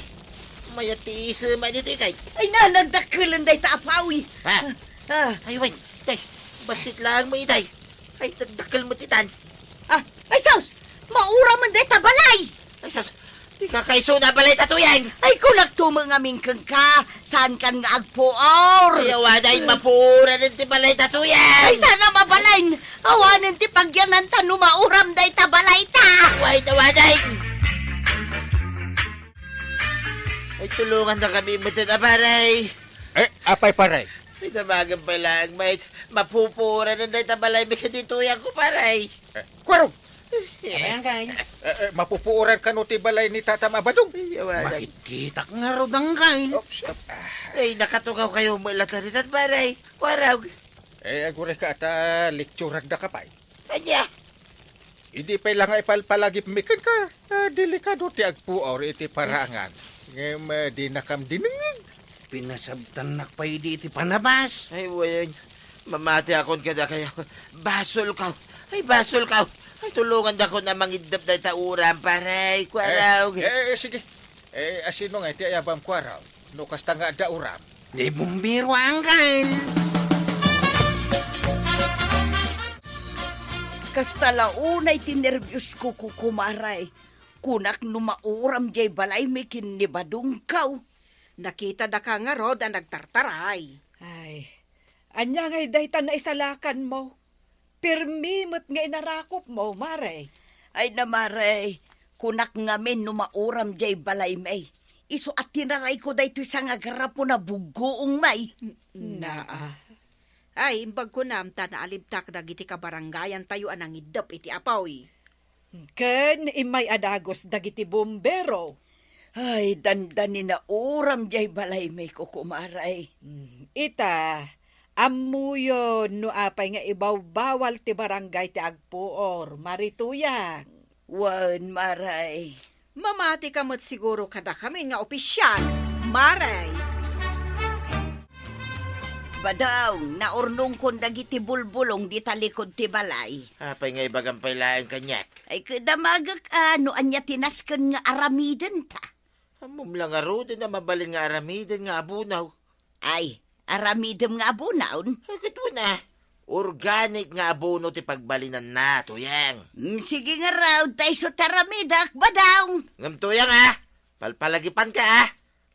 Mayat ti isem ditoy kay. Ay, na, nagdakkelen dayta apuy. Ha? Ah. Ay, wait. Tay, bassit laeng mo itay. Ay, nagdakkel met itan. Ah, ay, sus! Mauramen dayta balay! Ay, sus! Ti kakaisuna a balayta, Tuyang! Ay, kunakto met ngamin kenka, saankan nga agpuor? Ay, awanen, mapuoranen ti balayta, Tuyang! Ay, saan a mabalin? Awanen ti pagyananta no mauram dayta balayta! Wait, awanen! Ay, tulongannakami met a, pare. Eh, apay, pare? Ay, damagen pay laeng, mait. Mapupuoranen dayta balaymi ken ni Tuyangko, pare. Eh, Kuarog! Ayan, kay. Eh, eh, mapupuoran kano ti balay ni Tatam a Badong? Ay, awanen. Makitkitak ngarud, angkay. Oops, ah. Ay, nakatungawkayo met latta ditan, pare. Kuarog. Eh, agurayka ta lectureandaka pay. Ania? Idi pay la nga ipalpalagipmi kenka, ah, delikado ti agpuor iti parangan. Ngem, ah, dinakam dinengngeg. Pinasabtannak pay idi iti panabas. Ay, wen. Mamatiakon kadakayo. Basolko. Ay, basolko. Ay, tulongandakon a mangiddep dayta uram, pare. Kuarog. Eh, eh, sige. Eh, asino ngay ti ayabam, Kuarog? No kasta nga adda uram. Di bumbiro, angkay. Kasta la unay ti nerbios ko, kukumare. Kunak no mauram jay balaymi ken ni Badongko. Nakitadaka ngarud a nagtartaray. Ay, ania ngay dayta naisalakanmo? Pirmi met nga inarakopmo, mare. Ay na, mare, kunak ngamin no mauram jay balaymi. Isu a tinarayko daytoy sangagarapo na buggoongmi. Naa. ay, imbag kunam ta naalimtak dagiti kabarangayantayo a nangiddep iti apuy. Ken immay a dagus dagiti bombero. Ay, dandani nauram jay balaymi, kukumaray. Hmm, ita, ammoyon no apay nga ibawbawal ti barangay ti agpuor, Mari Tuyang. Wen, Maray. Mamati ka met siguro kadakami nga opisial, Maray. Badong, naurnongkon dagiti bulbulong di talikod ti balay. Apay nga ibagam pay laeng kaniak? Ay, kadamagek a no ania ti nasken nga aramidenta. Ammom la ngaruden a mabalin nga aramiden nga abono. Ay, aramidem nga abonaon? Ay, ket wen a, organic nga abono ti pagbalinanna, Tuyang. Mm, sige ngarud, ta isu ti aramidek, Badong. Ngem, Tuyang, a, palpalagipanka, a.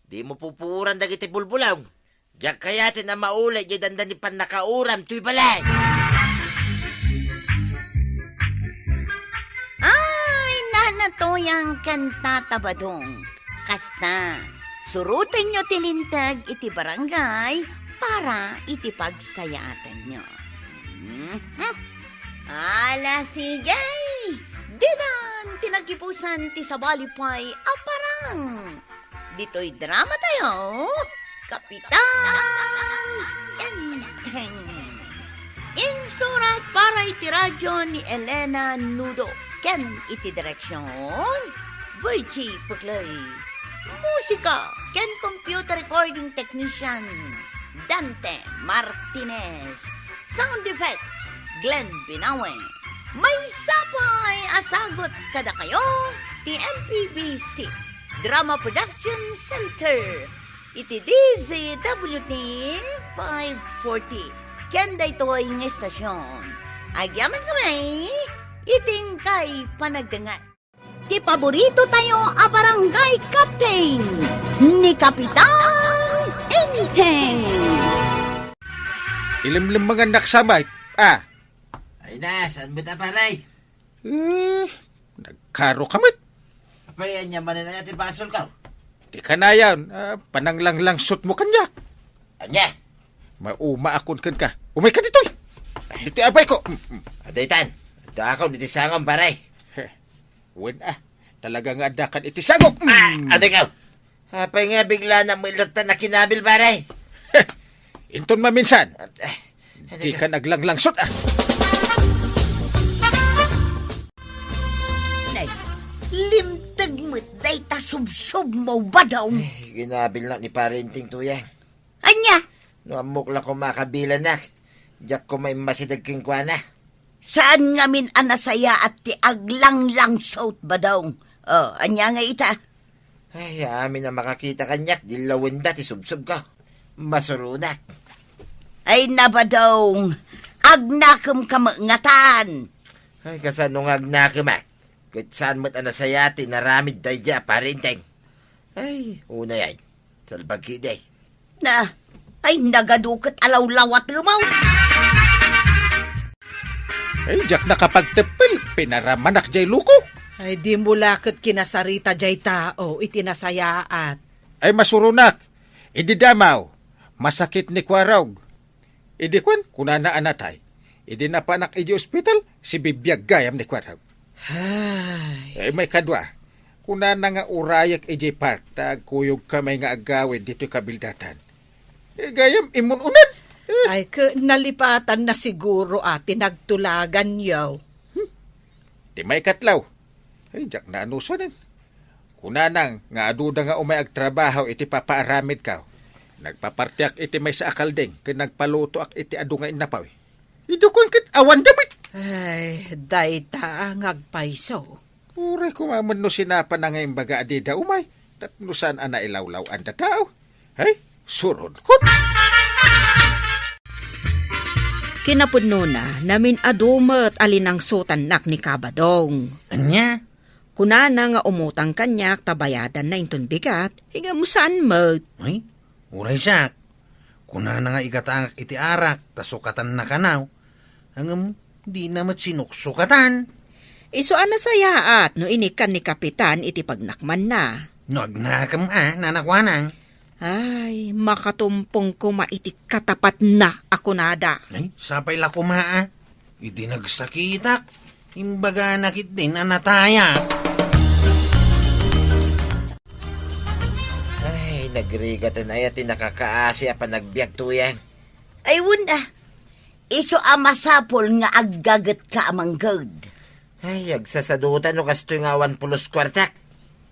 Dimo pupuoran dagiti bulbulong. Diak kayaten a mauli diay dandani pannakauram toy balay. Ay, Nana Tuyang ken Tata Badong. Kasta, surotenyo ti linteg iti barangay para iti pagsayaatanyo. Mhm. Ala, sige! Didan ti nagipusan ti sabali pay a parang. Ditoy drama tayo, Kapitan Enteng. Insurat para iti radyo ni Elena Nudo ken iti direksyon, Virgie Puclay. Musika ken computer recording technician, Dante Martinez. Sound effects, Glenn Binawe. Maysa pay a sagut kadakayo ti M P B C Drama Production Center iti D Z W T five forty. Ken daytoy nga estasyon, agyamankami iti inkay panagdengngeg. Ti paborito tayo a barangay captain, ni Kapitan Enteng. Ilimlimangannak sa may, ah. Ay na, saan mo ta, pare? Eh, nagkaro ka met. Apay, ania manen aya ti basol ka? Di kanayon, ah, pananglanglangsot mo kaniak. Ania? Mauma akon kenka. Umay ka ditoy. Ditoy abay ko. Mm, mm. Adaytan. Adda akon iti sangom, pare. Heh. Wen, ah. Talaga nga adda kan iti sangok. Ah, mm. Ading, ah. Apay nga bigla na mo ilatta na kinabil, pare? Heh. Inton maminsan. Ah, ah, ading, ah. Di ka naglanglangsot, ah. Nay, limteg met dayta subsob mo, Badong. Ay, ginabil na ni Pare Inting, Tuyang. Ania? No ammok la koma a kabilanak, diak koma immasideg kenkuana. Saan ngamin a nasayaat ti aglanglangsot, Badong? O, ania nga ita? Ay, amin a makakita kaniak, di lawenda ti subsobko. Masuronak. Ay na, Badong, agnakemka met ngatan. Ay, kasano nga agnakemak? Ket saan met a nasayaat ti inaramid daydiay a Pare Inting. Ay, unay ay. Salbag ketdi. Na, ay, nagadu ket alawlawatemaw. Ay, diak nakapagteppel, pinaramanak jay loko. Ay, dimo la ket kinasarita jay tao iti nasayaat. Ay, masuronak, idi damaw, masakit ni Kuarog. Idi kuan, kunana a natay. Idi napanak iti ospital, sibibiag gayam ni Kuarog. Ay. Eh, maikadua, kunana nga urayek idiay park, ta agkuyogkamay nga agawid ditoy kabildatan. Eh, gayam, immun-unan. Eh. Ay, ke, nalipatan na siguro, a, ti nagtulaganyo. Hmm. Ti maikatlo, ay, diak naanusonen. Kunana nga aduda nga umay agtrabaho iti papaaramidko. Nagpapartiak iti maysa a kalding ken nagpalutoak iti adu nga innapaw. Idi kuan ket awan damit. Ay, dayta nga agpayso. Uray koma met no sinapana nga imbaga a dida umay, tapno saan a nailawlaw-an da tao. Ay, suronkon. Kinapudnona, namin-adu met a linangsotannak ni Kabadong. Ania? Kunana nga umutang kaniak ta bayadanna inton bigat, ngem saan met. Ay, uray siak. Kunana nga igatangak iti arak ta sukatanna kanaw. Ngem dina met sinuksukatan. Isu a nasayaat no inikkan ni Kapitan iti pagnakmanna. No agnakem a, nanakuanang. Ay, makatumpong koma iti katapatna a kunada. Ay, sapay la koma, a. Idi nagsakitak, imbagana ketdin a natayab. Ay, nagrigat aya ti nakakaasi a panagbiag, Tuyang. Ay, wen a. Isu a masapul nga aggagetka a mangged. Ay, agsasadutan no kastoy nga awan pulos kuartak.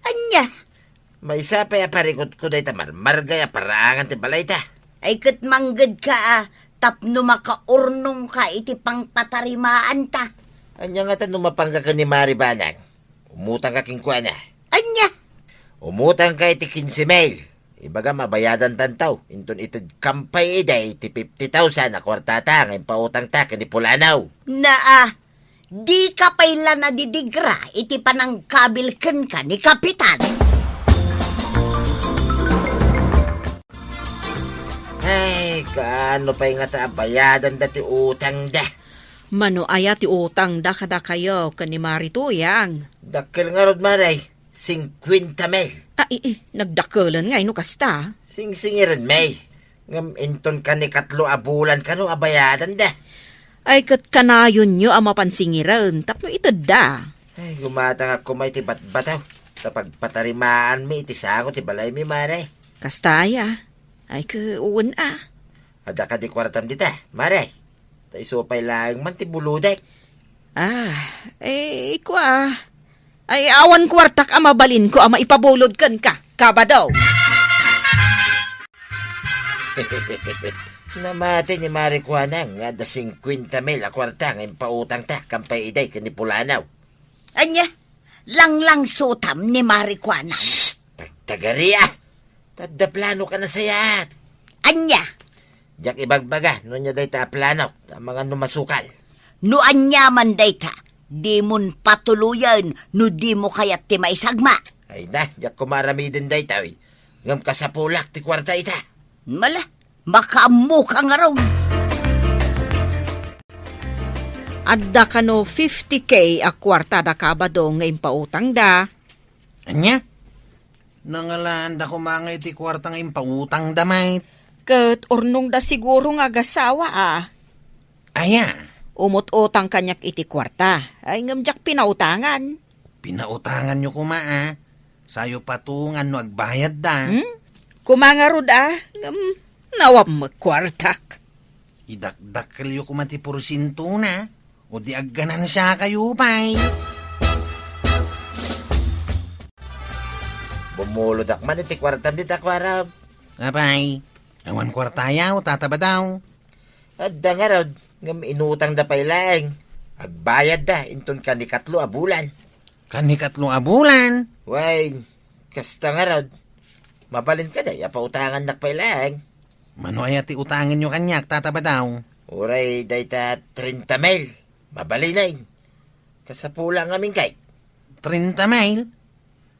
Ania? Maysa pay a parikutko dayta marmargay a paraangan ti balayta. Ay, ket manggedka a tapno makaurnongka iti pangpatarimaanta. Ania ngata no mapangka ken ni Mari Banag? Umutangka kenkuana. Ania? Umutangka iti kinse mil. Ibagam a bayadantanto, inton itedkam pay idiay ti fifty thousand a kuartata nga impautangta ken ni Pulanaw. Naa, dika pay la nadidigra iti panangkabil kenka ni Kapitan. Ay, kaano pay ngata a bayadanda ti utangda? Mano aya ti utangda kadakayo ken ni Mari Tuyang? Dakkel ngarud, Mari. Singkuenta mil. Ah, ii, nagdakkelan ngay no kasta. Singsingirenmi. Ngem inton kanikatlo a bulan kano a bayadanda. Ay, ket kanayonyo a mapan singiren tapno itedda. Ay, gumatangak koma iti batbataw ta pagpatarimaanmi iti sango ti balaymi, Mari. Kasta aya? Ay, ket wen a. Adda kadi kuartam dita, Mari? Ta isu pay laeng man ti bulodek. Ah, eh, kua. Ay, awan kuartak a mabalinko a maipabulod kenka, kabado. Namati ni Mari Kuanang nga adda singkuenta mil a kuarta nga impautangta ken pay idiay ken ni Pulanaw. Ania? Langlangsutam ni Mari Kuanang? Shh! Tagtagari a! Ta adda planok a nasayaat. Ania? Diak ibagbaga no ania dayta a planok, ta amangan no masukal. No ania man dayta, dimon patuloyen no dimo kayat ti maisagma. Ay na, diak koma aramiden daytoy. Ngem kasapulak ti kuarta ita. Mala, makaammoka ngarud. Adda kano fifty K a kuarta da kabado nga impautangda. Ania? Nangalaanda koma nga iti kuarta nga impautangda met. Ket urnongda siguro nga agasawa a. Aya? Umut-utang kaniak iti kuarta. Ay, ngem diak pinautangan. Pinautanganyo koma a. Sayo patungan no agbayadda. Hmm? Koma ngarud a, ngem nawammek kuartak. Idakdakkelyo koma ti porsientona, o di agganansiakayo pay. Bumulodak man iti kuartam dita, Kuarog. Apay, awan kuartayaw, Tata Badaw? Adda ngarud, ngem inutangda pay laeng. Agbayadda inton kanikatlo a bulan. Kanikatlo a bulan? Wen, kasta ngarud. Mabalin kadi a pautangannak pay laeng? Mano aya ti utangenyo kaniak, Tata Badaw? Uray dayta trenta mil. Mabalinen. Kasapula ngamin kay. Trenta mil?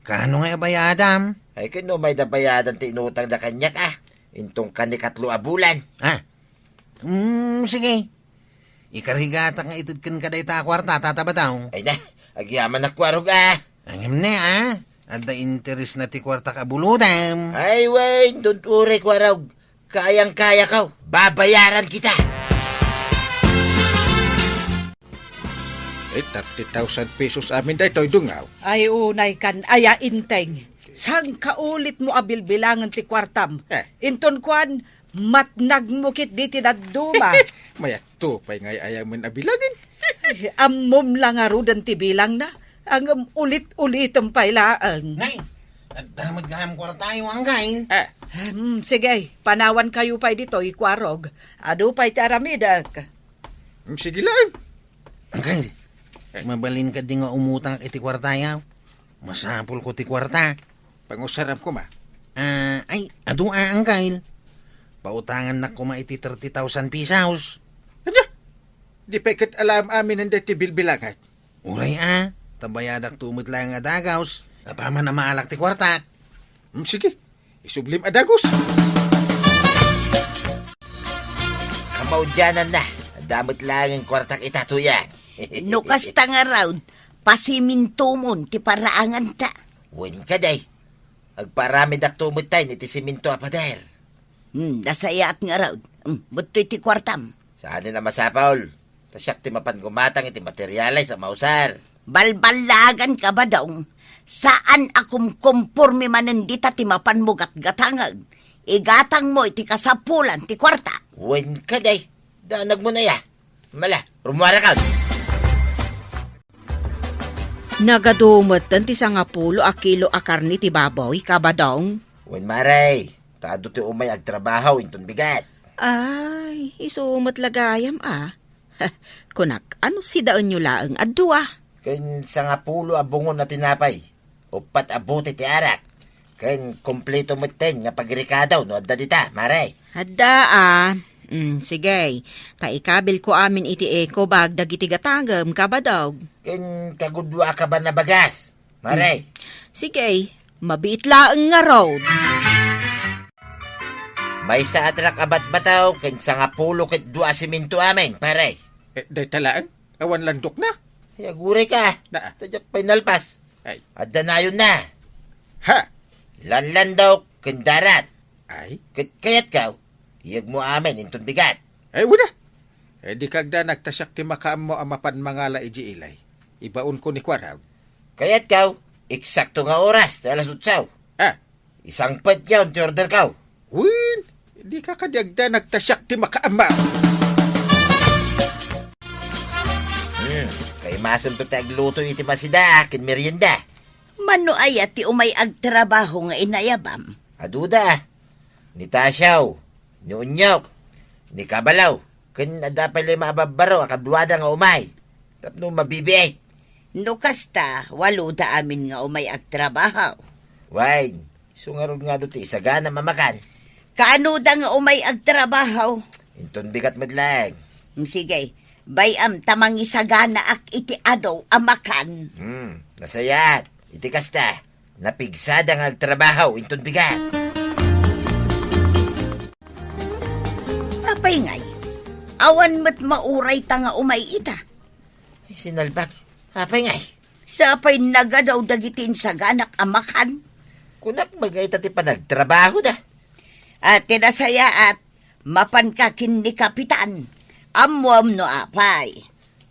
Kaano nga ibayadam? Ay, ket no mayda bayadan ti inutangda kaniak, a. Inton kanikatlo a bulan. Ah. Mm, sige. Ikarigatak nga ited kenka dayta a kuarta, Tata Badaw. Ay na, agyamanak, Kuarog, a. Ngem ne, a. Adda interesna ti kuartak a bulodam. Ay, wen, don't worry, Kuarog. Kayang-kayako. Babayaran kita. Eh, thirty thousand pesos amin daytoy, Dungaw. Ay, unay kan aya, Inteng. Sangkaulit mo a bilbilangen ti kuartam. Eh. Inton kuan, matnag mo ketdi ti dadduma. Mayat to pay nga ay-ayamen a bilangen. Eh, ammom la ngaruden ti bilangna. Ngem ulit-ulitem pay laeng. Nay, adda met gayam kuartayo, Angkay. Eh. Hmm, sige, panawankayo pay ditoy, Kuarog. Adu pay ti aramidek. Hmm, sige laeng. Angkay, eh, mabalin kadi nga umutang iti kuartayo? Masapulko ti kuarta. Pangusaram koma. Ah, ay, adu a, Angkay. Pautangannak koma iti thirty thousand pesos. Ania? Di pay ket alam amin daytoy bilbilangen. Uray a, ta bayadakto met laeng a dagus. Apaman a maalak ti kuartak. Hmm, sige. Isublim a dagus. Kamaudiananna, adda met laeng kuartak ita, Tuyang. No kasta ngarud, pasimintomon ti paraanganta. Wen kadi. Agpaaramidakto metten iti siminto a pader. Hmm, nasayaat ngarud. Hmm, ditoy ti kuartam. Saanen a masapul. Ta siak ti mapan gumatang iti materiales a mausar. Balballaganka, Badong. Saan a kumkomporme manen dita ti mapanmo gatgatangen. Igatangmo iti kasapulan ti kuarta. Wen kadi, danagmo na ya. Mala, rummuarakon. Nagadu metten ti sangapulo a kilo a karne ti baboy, Kabadong. Wen, Mare, ta adu ti umay agtrabaho inton bigat. Ay, isu met la gayam a. Kunak, ano sidaenyo laeng a dua? Ken sangapulo a bungon a tinapay, uppat a bote ti arak, ken kompleto metten nga pagrekado no adda dita, Mare. Adda a. Mm, sige. Ta ikabilko amin iti eco bag dagiti gatangem, Kabadong. Ken kagudua ka ban a bagas, Mare. Mm. Sige, mabiit laeng ngarud. Maysa a trak a batbataw ken sangapulo ket dua a siminto amin, pare. Eh, dayta laeng? Awan landokna? Ay, agurayka. Naa. Ta diak pay nalpas. Ay. Adda nayonna. Ha? Lanlandok ken darat. Ay? Ket kayatko, iyegmo amin inton bigat. Ay, wen a. Eh, dika agdanag ta siak ti makaammo a mapan mangala idiay ili. Ibaonko ni Kuarog. Kayatko, eksakto nga oras ti alas otso. Ah. Isangpetyon ti orderko. Wen, dika kadi agdanag ta siak ti makaammo. Hmm, kaimasento ti agluto iti masida ken merienda. Mano aya ti umay agtrabaho nga inayabam? Aduda. Ni Tasio, ni Unyok, ni Kabalo, ken adda pay lima a babbaro a kaduada nga umay tapno mabibiit. No kasta, waloda amin nga umay agtrabaho. Wen, isu ngarud nga adu ti isaganam a makan. Kaanoda nga umay agtrabaho? Inton bigat met laeng. Mm, sige, bay-am ta mangisaganaak iti adu a makan. Hmm, nasayaat. Iti kasta, napigsada nga agtrabaho inton bigat. Apay ngay, awan met maurayta nga umay ita? Ay, sinalbag. Apay ngay? Sapay nagadu dagiti insaganak a makan. Kunak, magayta ti panagtrabahoda. A, ti nasayaat, mapanka ken ni Kapitan. Ammoam no apay.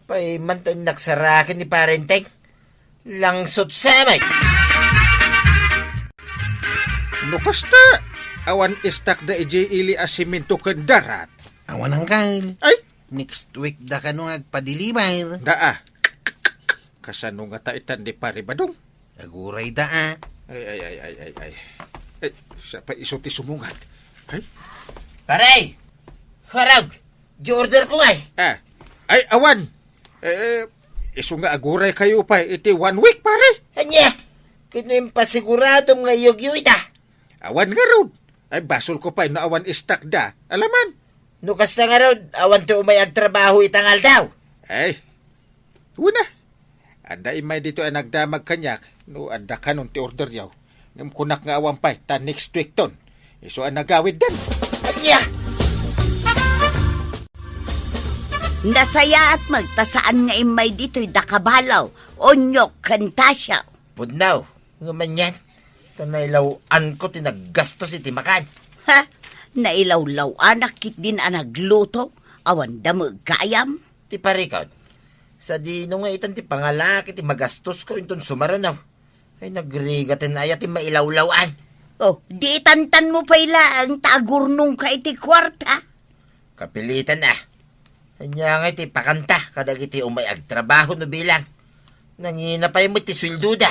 Pay, mantennak saraken ni Parenteng. Langsot sa met. No kasta, awan istakda idiay ili a siminto ken darat. Awan, Angkel. Ay? Next week da kano nga agpadeliver. Daa. Kasano ngata itan ni Pare Badong? Agurayda a. Ay, ay, ay, ay, ay, ay. Ay, siya pa isu ti sumungad. Ay? Pare! Kuarog! Di orderko ngay! Ah. Ay, awan! Eh, isu nga aguraykayo pay iti one week, pare. Ania? Ket no impasiguradom nga iyegyo ita? Awan ngarud. Ay, basolko pay no awan istakda. Alaman. No kasta ngarud, awan ti umay agtrabaho ita nga aldaw. Ay, wen a. Adda immay ditoy a nagdamag kaniak no adda kanon ti orderyo. Ngem kunak nga awan pay ta next weekton isu a nagawiddan. Ania? Nasayaat met ta saan nga immay ditoy da Kabalo, Unyok, ken Tasio. Pudno. Ngem anian, ta nailaw-anko ti naggastos iti makan. Ha? Nailawlaw-anak ketdin a nagluto, awan da met gayam? Ti parikot, sadino nga itan ti pangalaak iti magastosko inton sumaruno? Ay, nagrigaten aya ti mailawlaw-an. Oh, di itantanmo pay laeng ta agurnongka iti kuarta? Kapilitan a. Ania ngay ti ipakanta kadagiti umay agtrabaho no bilang? Nangina pay met ti sueldoda.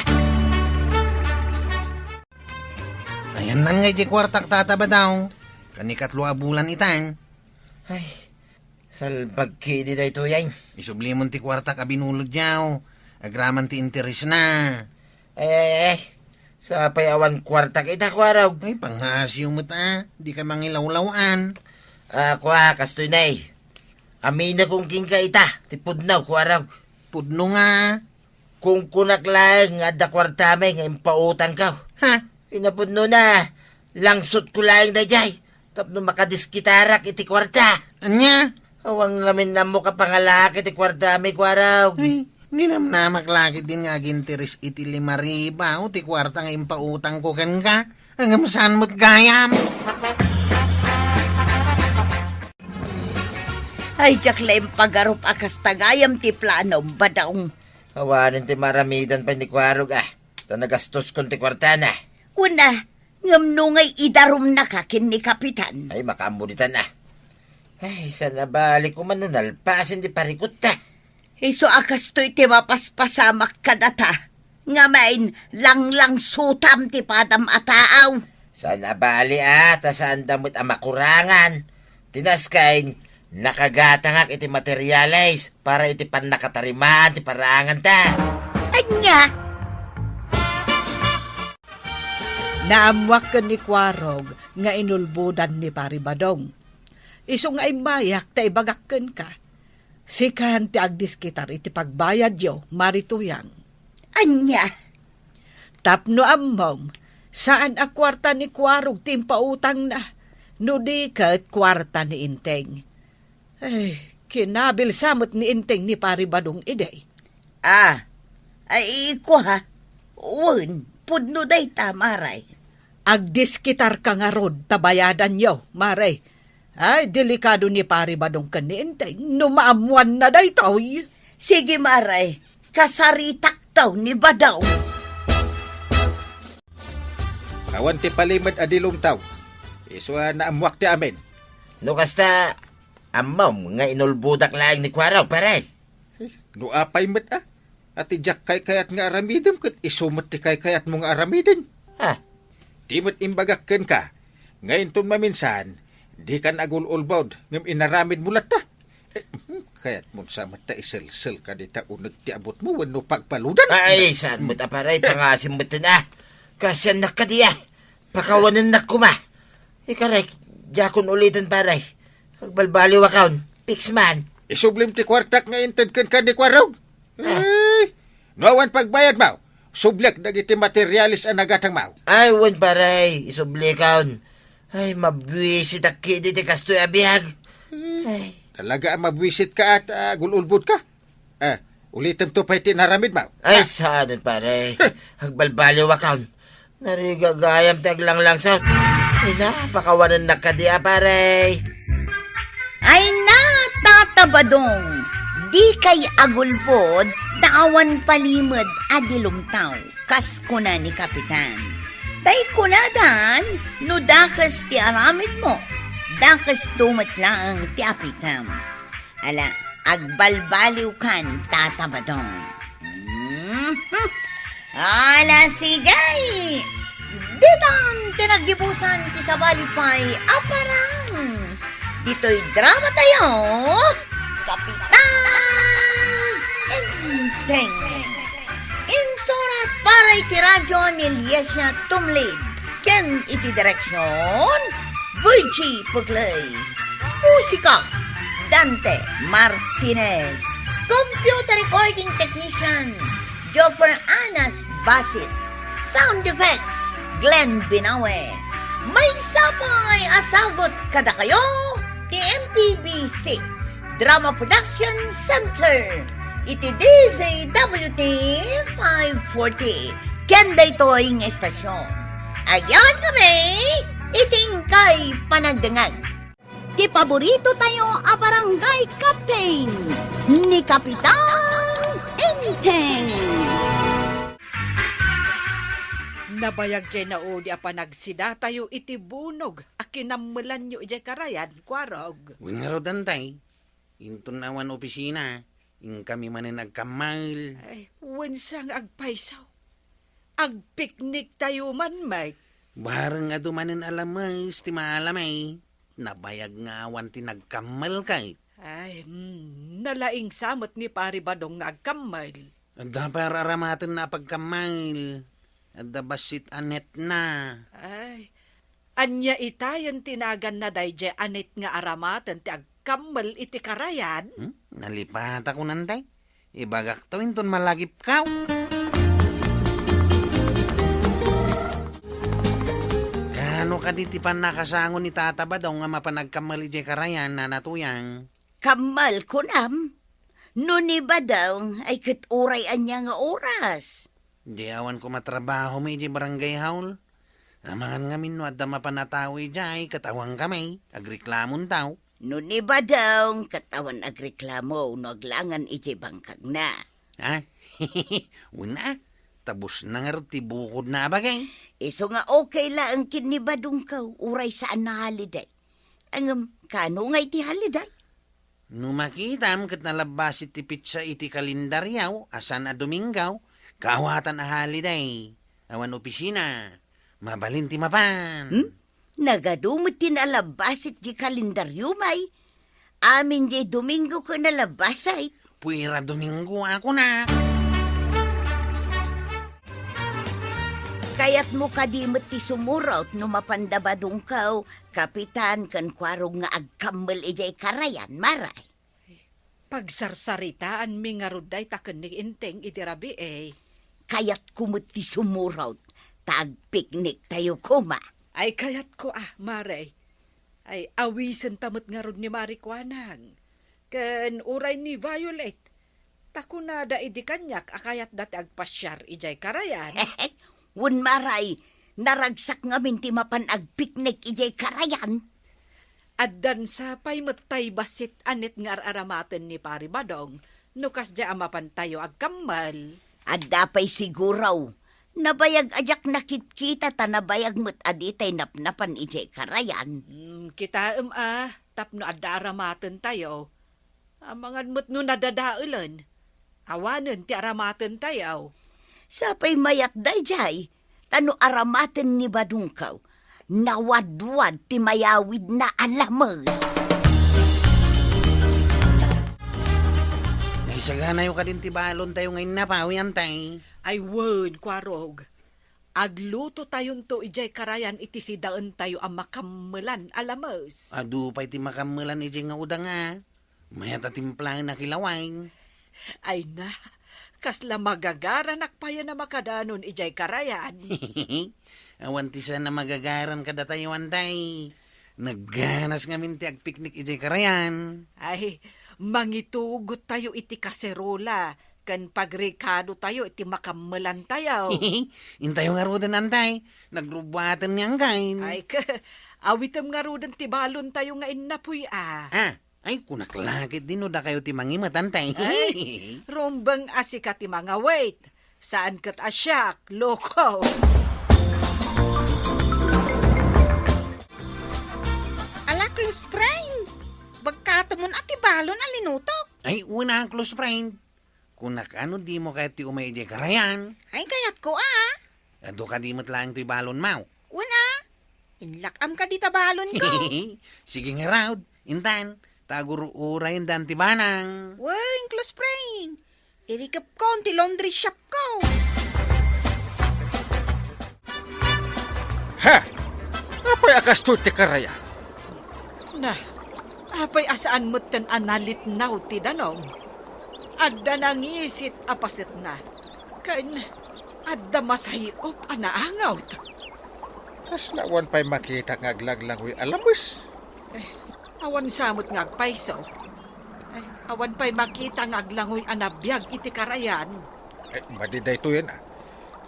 Ayannan ngay ti kuartak, Tata Badong. Kanikatlo a bulan itan. Ay, salbag ketdi daytoy ay. Isublimon ti kuartak a binulodyo. Agraman ti interesna. Ay, ay, ay. Sapay awan kuartak ita, Kuarog. Ay, pangngaasim met a. Dika mangilawlaw-an. Ah, kua, kastoy nay. Aminakon kenka ita, ti pudno, Kuarog. Pudno nga? Kunkunak laeng nga adda kuartami nga impautangko. Ha? Kinapudnona, langsotko laeng daydiay tapno makadiskitarak iti kuarta. Ania? Awan ngamin ammo kapangalaak iti kuartami, Kuarog. Ay, Ninamnamak la ketdin nga aginteres iti lima ribu ti kuarta nga impautangko kenka. Ngem saan met gayam. Ay, diak la impagarup a kasta gayam ti planom, Badong. Awanen ti maaramidan pay ni Kuarog, a. Ta nagastoskon ti kuartana. Kuna, ngem no ngay idarumnaka ken ni Kapitan? Ay, makaammo ditan, a. Ay, saan a bali koma no nalpasen ti parikutta. Isu a kastoy ti mapaspasamak kadata. Ngamin, langlangsutam ti padam a taaw. Saan a bali, a, ta saanda met a makurangan. Ti naskay, nakagatangak iti materiales para iti pannakatarimaan ti paraanganta. Ania? Naammoak ken ni Kuarog nga inulbodan ni Pari Badong. Isu nga immayak ta ibagak kenka. Sikan ti agdiskitar iti pagbayadyo, Mari Tuyang. Ania? Tapno ammom, saan a kuarta ni Kuarog ti impautangna, no di ket kuarta ni Inteng. Ay, kinabilsa met ni Inteng ni Pari Badong idi. A, ay, kua, wen, pudno dayta, Mare. Agdiskitarka ngarud ta bayadanyo, Mare. Ay, delikado ni Pari Badong ken ni Inteng no maammoanna daytoy. Sige, Mare, kasaritakto ni Badong. Awan ti palimed a dilumtaw. Isu a naammoak ti amin. No kasta, ammom nga inulbodak laeng ni Kuarog, pare. No apay met, a? A ti diak kaykayat nga aramidem ket isu met ti kaykayatmo nga aramiden. Ha? Di met imbagak kenka nga inton maminsan, dikan agul-ulbod ngem inaramidmo latta. Eh, hmm, kayatmon sa met ta iselselka dita uneg ti abutmo wenno pagbaludan? Ay, saan met a, pare, pangasim met ten, a. Kasiannak kadi, a. Pakawanennak koma. Ikarek, diakon uliten, pare. Agbalbaliwakon. Fix man. Isublim ti kuartak nga inted kenka ni Kuarog. Ah. Ay, no awan pagbayadmo, subliak dagiti materialis a nagatangmo. Ay, wen, pare, isublikon. Ay, mabwisitak kidi ti kastoy a biag. Hmm. Ay. Talaga a mabwisitka a, ah, agul-ulbodka. Ah, ulitemto pay ti inaramidmo. Ay, ah, saanen, pare. Agbalbaliwakon. Narigagayam ti aglanglangsot. Ay na, pakawanennak kadi a, pare. Ay na, Tata Badong, dikay agulbod ta awan palimed a dilumtaw, kas kuna ni Kapitan. Tay kunadan, no dakes ti aramidmo, dakesto met laeng ti apitem. Ala, agbalbaliwkan, Tata Badong. Mhm. Ala, sige! Ditan ti naggibusan ti sabali pay a parang. Ditoy drama tayo, Kapitan Enteng. Insurat para iti radyo ni Liesia Tumlid ken iti direksyon, Virgie Puglay. Musika, Dante Martinez. Computer recording technician, Jopper Anas Basit. Sound effects, Glenn Binawe. Maysa pay a sagut kadakayo ti M P B C Drama Production Center iti D Z W T five forty. Ken daytoy nga istasyon, agyamankami iti inkay panagdengngeg. Ti paborito tayo a barangay captain, ni Kapitan Enteng. Nabayag jay naudi a panagsida tayo iti bunog a kinammelanyo idiay karayan, Kuarog. Wen ngarud, Antay, inton awan opisina, inkami manen agkammael. Ay, wen sa nga agpayso. Agpiknik tayo man, Mike. Bareng adu manen a lames ti maalamay. Nabayag nga awan ti nagkammael kay. Ay, hmm, nalaing sa met ni Pari Badong nga agkammael. Adda pay ar-aramatenna a pagkammael. Adda bassit a netna. Ay, ania itayen ti naganna daydiay a net nga aramaten ti agkammael iti karayan? Hmm? Nalipatako, Antay. Ibagakto inton malagipkaw. Kaano kadi ti pannakasango ni Tata Badong a mapan agkammael idiay karayan, Nana Tuyang? Kammael, kunam? No ni Badong, ay ket uray ania nga oras? Di awan koma trabaho mi idiay barangay hall. Amangan ngamin no adda mapan a tao idiay, ket awan kami, agreklamontaw. No ni Badong, ket awan agreklamo no aglangan idiay bangkagna. Ha? Wen a, tabusna ngarud ti bukodna a bagay. Isu nga okay laeng ken ni Badongko, uray saan a holiday. Ngem, kaano ngay ti holiday? No makitam ket nalabbasit ti petsa iti kalendaryo a saan a Domingo, kaawatan a holiday. Awan opisina. Mabalin ti mapan. Hmm? Nagadu met ti nalabbasit ti kalendaryo, may. Amin diay Domingo ket nalabbasit. Puera Domingo a kunak. Kayatmo kadi met ti sumurot no mapan da Badongko, Kapitan ken Kuarog nga agkammel idiay karayan, Maray? Pagsarsaritaanmi ngarud dayta ken ni Enteng idi rabii. Kayatko met ti sumurot, ta agpikniktayo koma. Ay, kayatko a, Maray. Ay, awisenta met ngarud ni Mari Kuanang ken uray ni Violet. Ta kunada idi kaniak a kayatda ti agpasiar idiay karayan. Wen, Maray, naragsak ngamin ti mapan agpiknik idiay karayan. Addan sapay met tay bassit a net nga ar-aramaten ni Pari Badong no kasdiay a mapantayo agkammel. Adda pay siguro. Nabayag a diak nakitkita ta nabayag met a ditay napnapan idiay karayan. Hmm, kitaem a, tapno adda aramatentayo. Amangan met no nadadaelen. Awanen ti aramatentayo. Sapay mayat daydiay, ta no aramaten ni Badongko, nawadwad ti mayawidna a lames. Naisaganayo kadin ti balontayo nga innapaw, Enteng? Ay wen, Kuarog. Aglutotayonto idiay karayan iti sidaentayo a makammelan a lames. Adu pay ti makammelan idiay nga udang a. Mayat a timplaen a kilaweng. Ay na, kasla magagaranak payen a makadanon idiay karayan. Awan ti saan a magagaran kadatayo, Enteng. Nagganas ngamin ti agpiknik idiay karayan. Ay, mangitugottayo iti kaserola ken pagrikadotayo iti makammelantayo. Intayo ngaruden, Enteng. Nagrubbuaten ni Anggain. Ay, ka, awitem ngaruden ti balontayo nga innapoy a. Ah, ay, kunak la ketdi no dakayo ti mangimet, Enteng. Ay, rumbeng a sika ti mangawit. Saan ket a siak, loko. Ala, close friend! Bagkatemon a ti balon a linutok. Ay, wen a, close friend. Kunak a no dimo kayat ti umay idiay karayan. Ay, kayatko a. Adu kadi met laeng toy balonmo? Wen a. Inlak-am kadi ta balonko. Sige ngarud, intan, ta agur-urayenda ti banang. Wen, close friend. Irikepkon ti laundry shopko. Ha! Apay a kastoy ti karayan? Na, apay a saan metten a nalitnaw ti danum? Adda nangisit a pasetna, ken adda masay-op a naangot. Kasla awan pay makita nga aglaglangoy a lames? Eh, awan sa met nga agpayso. Eh, awan pay makita nga aglangoy a nabiag iti karayan. Eh, madi daytoyen a.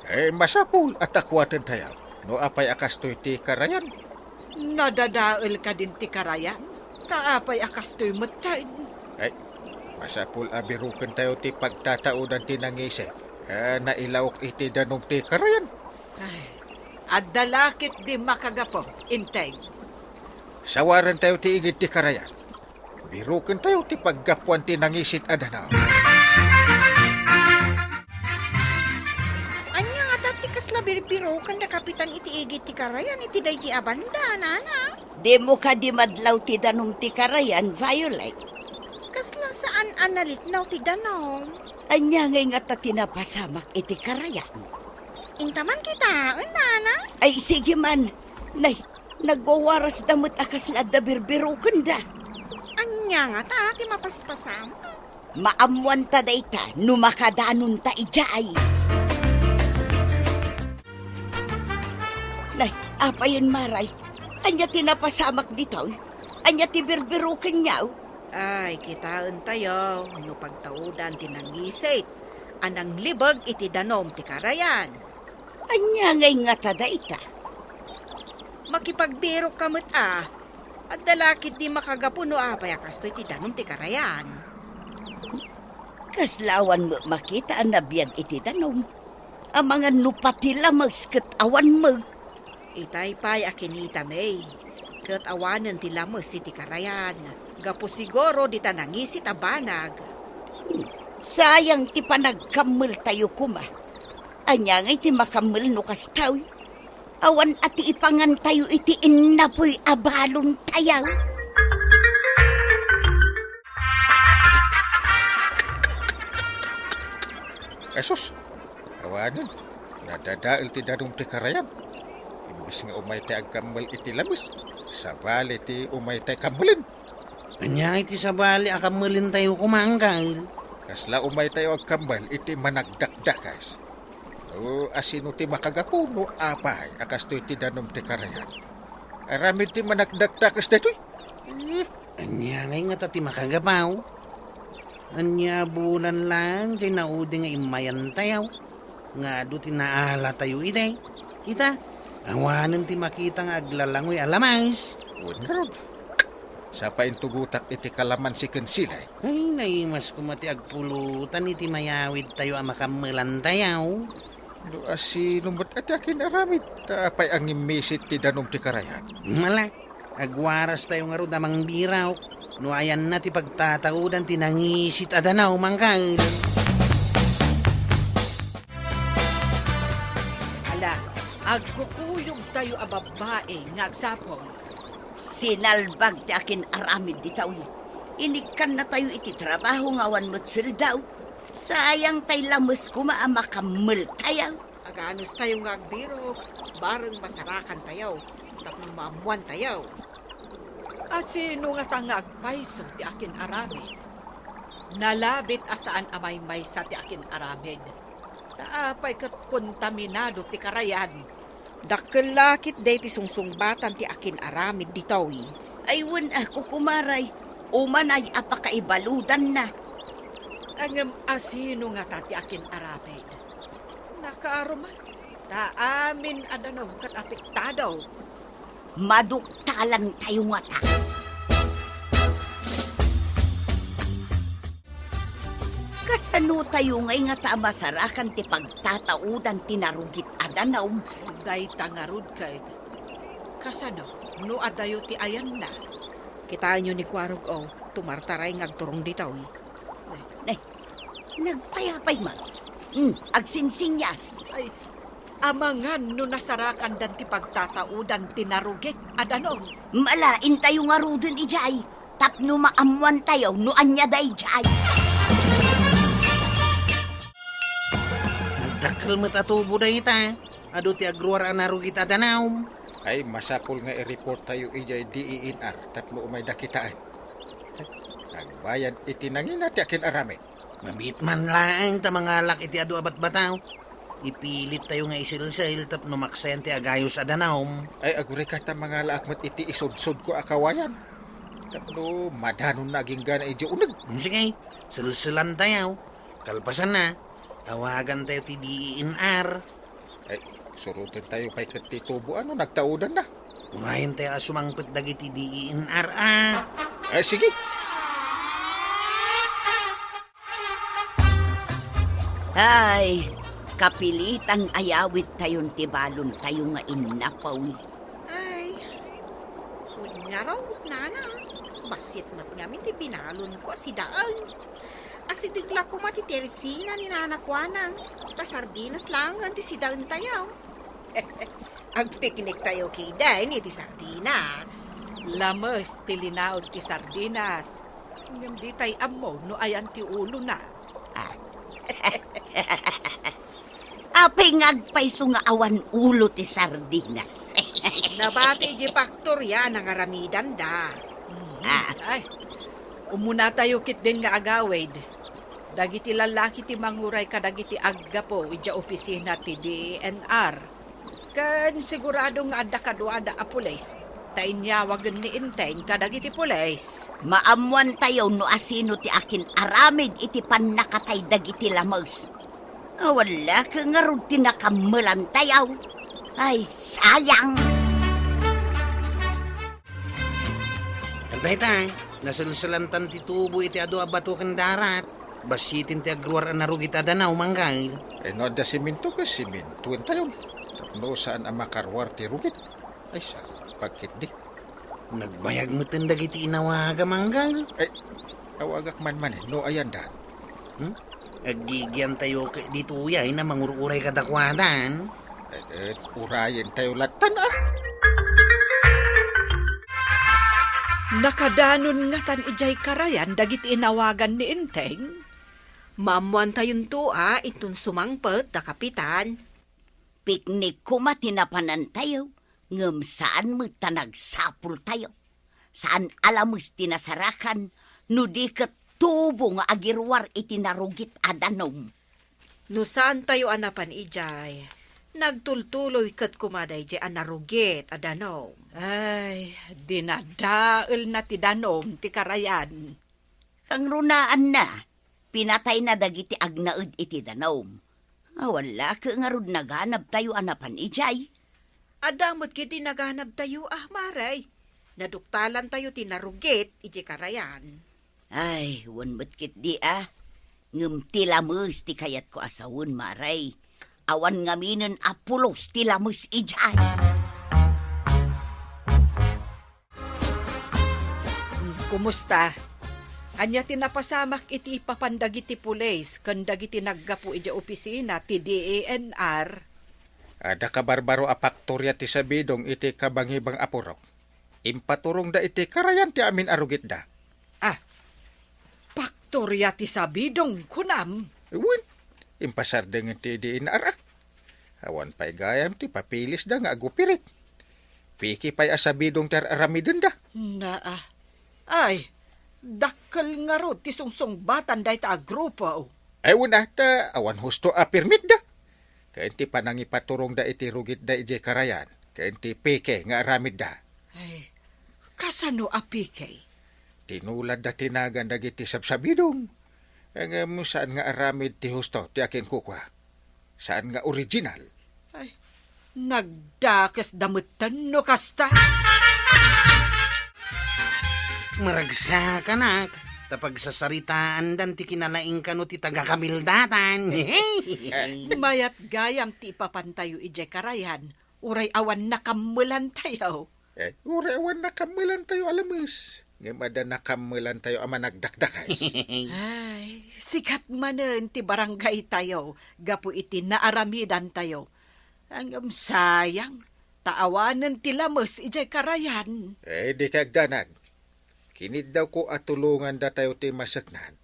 Eh, masapul a takuatentayo no apay a kastoy ti karayan. Nadadael kadin ti karayan, ta apay a kastoy metten? Ay, masapul a birukentayo ti pagtataodan ti nangisit a nailaok iti danum ti karayan. Ay, adda la ketdi makagapu, Enteng. Sawarentayo ti igid ti karayan. Birukentayo ti paggapuan ti nangisit a danum. Ania ngata ti kasla birbirukenda Kapitan iti igid ti karayan iti daydi a banda, nana? Dimo kadi madlaw ti danum ti karayan, Violet? Kasla saan a nalitnaw ti danum. Ania ngay ngata ti napasamak iti karayan? Inta man kitaen, nana? Ay, sige man. Nay, nagwawarasda met a kasla adda birbirukenda. Ania ngata ti mapaspasamak? Maammoanta dayta no makadanonta idiay. Nay, apayen, Maray? Ania ti napasamak ditoy? Ania ti birbirukenyo? Ay, kitaentayo no pagtaudan ti nangisit a nanglibeg iti danum ti karayan. Ania ngay ngata dayta? Makipagbirokka met a, adda la ketdi makagapu no apay a kastoy ti danum ti karayan. Kasla awan met makita a nabiag iti danum. Amangan no pati lames ket awan met. Itay pay a kinitami, ket awanen ti lames iti karayan, gapu siguro dita nangisit a banag. Sayang ti panagkammeltayo koma. Ania ngay ti makammel no kastoy? Awan a ti ipangantayo iti innapuy a balontayo. Asus, awanen, nadadael ti danum ti karayan. Imbes nga umaytay agkammel iti lames, sabali ti umaytay kammelen. Ania iti sabali a kammelentayo koma, Angkel? Kasla umaytayo agkammel iti managdakdakas. O, asino ti makagapu no apay a kastoy ti danum ti karayan? Aramid ti managdakdakas daytoy? Eh, Ania ngay ngata ti makagapu? Ania bulan laeng ti naudi nga immayantayo nga adu ti naalatayo idi? Ita, awanen ti makita nga aglalangoy a lames. Wen ngarud, sapa intugotak iti kalamansi ken silay. Ay, naimas koma ti agpulutan iti mayawidtayo a makammelantayo. No asino met a ti akin-aramid, ta apay a ngimmisit ti danum ti karayan? Mala, agwarastayo ngarud a mangbirok no ayanna ti pagtataudan ti nangisit a danum, Angkel. Hala, agkukuyogtayo a babbai nga agsapul. Sinalbag ti akin-aramid ditoy. Inikkannatayo iti trabaho nga awan met sueldo. Sayang tay lames koma a makammeltayo. Aganustayo nga agbirok, bareng masarakantayo tapno maammoantayo. Asino ngata nga agpayso ti akin-aramid? Nalabit a saan a maymaysa ti akin-aramid. Ta apay ket kontaminado ti karayan? Dakkel la ketdi ti sungsungbatan ti akin-aramid ditoy. Ay, wen a, kukumaray, umanay a pakaibaludanna. Ngem asino ngata ti akin-aramid? Nakaaro met, ta amin a danum ket apektado. Maduktalantayo ngata. Kasanotayo ngay ngata a masarakan ti pagtataudan ti narugit a danum? Dayta ngarud ket, kasano no adayo ti ayanna? Kitaenyo ni Kuarog, o, tumartaray nga agturong ditoy. Ne, nagpayapay met. Hmm, agsinsingias. Ay, amangan no nasarakandan ti pagtataudan ti narugit a danum. Mala, intayo ngaruden idiay tapno maammoantayo no ania daydiay. Nagdakkel met a tubo dayta. Adu ti agruar a narugit a danum. Ay, masapul nga i-report tayo idiay D E N R tapno umayda kitaen. Agbayad iti nangina ti akin-aramid. Mabiit man laeng ta mangalak iti adu a batbataw. Ipilit tayo nga isilsil tapno maksayan ti agayos a danum. Ay, agurika ta mangalaak met iti isudsodko a kawayan. Tapno madanonna aginggana idiay uneg. Hmm, sige, silsilan tayo. Kalpasanna, tawagan tayo ti D E N R. Ay, suroten tayo pay ket ti tubo a no nagtaudanna. Unayen tayo a sumangpet dagiti D E N R a. Ay, sige. Ay, kapilitan a yawidtayon ti balontayo nga innapuy. Ay, wen ngarud, nana. Bassit met ngamin ti binalonko a sidaen. Asideg la koma ti tersina ni nana kuana, ta sardinas laengen ti sidaentayo. Agpiknik tayo kiden iti sardinas. Lames ti linaed ti sardinas. Ngem ditay ammo no ayan ti ulona. Ah. Apay nga agpayso nga awan ulo ti sardinas? Nabati idiay faktoria a nangaramidanda. Mhm. Ah. Ay, umunatayo ketdin nga agawid. Dagiti lallaki ti manguray kadagiti aggapu idiay opisina ti D E N R. Ken sigurado nga adda kaduada a pulis Ta inyawagen ni Enteng kadagiti pulis. Maammoantayo no asino ti akin-aramid iti pannakatay dagiti lames. Awan la ket ngarud ti nakammelantayo. Ay, sayang! Dayta, naselselantan ti tubo iti adu a bato ken darat. Bassiten ti agruar a narugit a danaw, Manggail. Eh, no adda semento ket sementoentayon. Tapno saan a makaruar ti rugit. Ay, salpag ketdi. Nagbayag metten dagiti inawaga, Manggail. Ay, awagak man manen, no ayandan. Hmm? Aggigiantayo ket ditoy, ay, na mangur-uray kadakuadan. Eh, eh, urayentayo lattan, a. Nakadanon ngatan idiay karayan dagiti inawagan ni Enteng. Maammoantayonto, a, inton sumangpet da Kapitan. Piknik koma ti napanantayo, ngem saan met ta nagsapultayo. Saan a lames ti nasarakan, no di ket tubo nga agiruar iti narugit a danum. No saantayo a napan idiay, nagtultuloy ket koma daydiay a narugit a danum. Ay, dinadaelna ti danum ti karayan. Kangrunaanna, pinatayna dagiti agnaed iti danum. Awan la ket ngarud naganabtayo a napan idiay. Adda met ketdi naganabtayo, a, Mare. Naduktalantayo ti narugit idiay karayan. Ay, wen met ketdi, a. Ngem ti lames ti kayatko a sawen, Mare. Awan ngaminen a pulos ti lames idiay. Kumusta? Ania ti napasamak iti ipapan dagiti pulis ken dagiti naggapu idiay opisina ti D E N R? Adda kabarbaro a paktoria ti sabidong iti kabangibang a purok. Impaturongda iti karayan ti amin a rugitda. Ah, paktoria ti sabidong, kunam? Wen, impasardengen ti D E N R, a. Awan pay gayam ti papilisda nga agupirit. Peke pay a sabidong ti ar-aramidenda. Naa. Ay, dakkel ngarud ti sungsungbatanda ita a grupo. Ay, wen a, ta awan husto a permitda. Ken ti panangipatulongda iti rugitda idiay karayan, ken ti peke nga aramidda. Ay, kasano a peke? Tinuladda ti nagan dagiti sabsabidong. Ngem saan nga aramid ti husto ti akinkukua. Saan nga original. Ay, nagdakesda metten no kasta. Maragsakanak, ta pagsasaritaandan ti kinalaing kano ti taga-Kamildatan. Mayat gayam ti ipapantayo idiay karayan, uray awan nakammelantayo. Eh, uray awan nakammelantayo a lames, ngem adda nakammelantayo a managdakdakes. Ay, sikat manen ti barangaytayo gapu iti naaramidantayo. Ngem sayang, ta awanen ti lames idiay karayan. Eh, di kagdanag. Kiniddawko a tulongandatayo ti maseknan.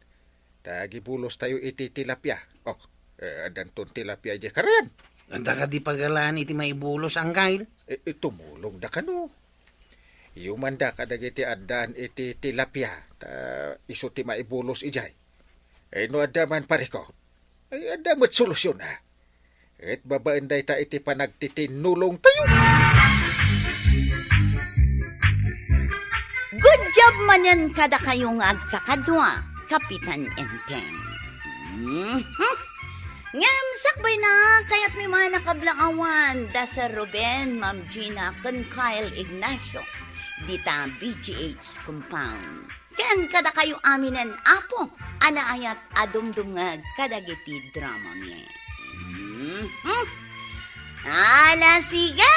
Ta agibulostayo iti tilapia. Oh, eh, addanton tilapia idiay karayan. Adda kadi pagalaan iti maibulos, Anggail? Eh, eh, tumulongda kano. Iyumanda kadagiti addaan iti tilapia, ta isu ti maibulos idiay. Eh, no adda man parikot, ay adda met solusyon, a. Ket babaen dayta iti panagtitinnulongtayo. Good job manen kadakayo nga agkakadua, Kapitan Enteng. Mhm. Ngem sakbayna, kayatmi man a kablaawan da Sir Ruben, Ma'am Gina, ken Kyle Ignacio, dita B G H compound. Ken kadakayo aminen, Apo, a naayat a dumdumngeg kadagiti dramami. Mhm. Ala, sige!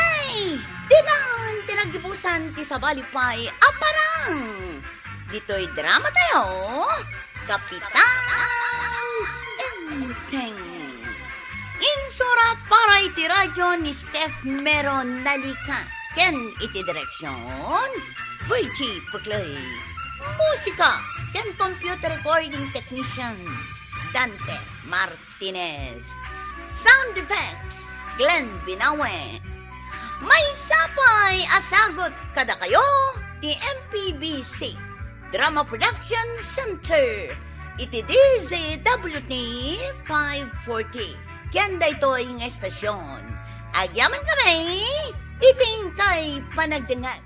Ditan ti naggibusan ti sabali pay a parang. Ditoy dramatayo, Kapitan Enteng. Insurat para iti radyo ni Steph Meron Nalika ken iti direksyon, Virgie Puclay. Musika ken computer recording technician, Dante Martinez. Sound effects, Glenn Binawe. Maysa pay a sagut kadakayo ti M P B C Drama Production Center iti D Z W T five forty. Ken daytoy nga estasyon, agyamankami iti inkay panagdengngeg.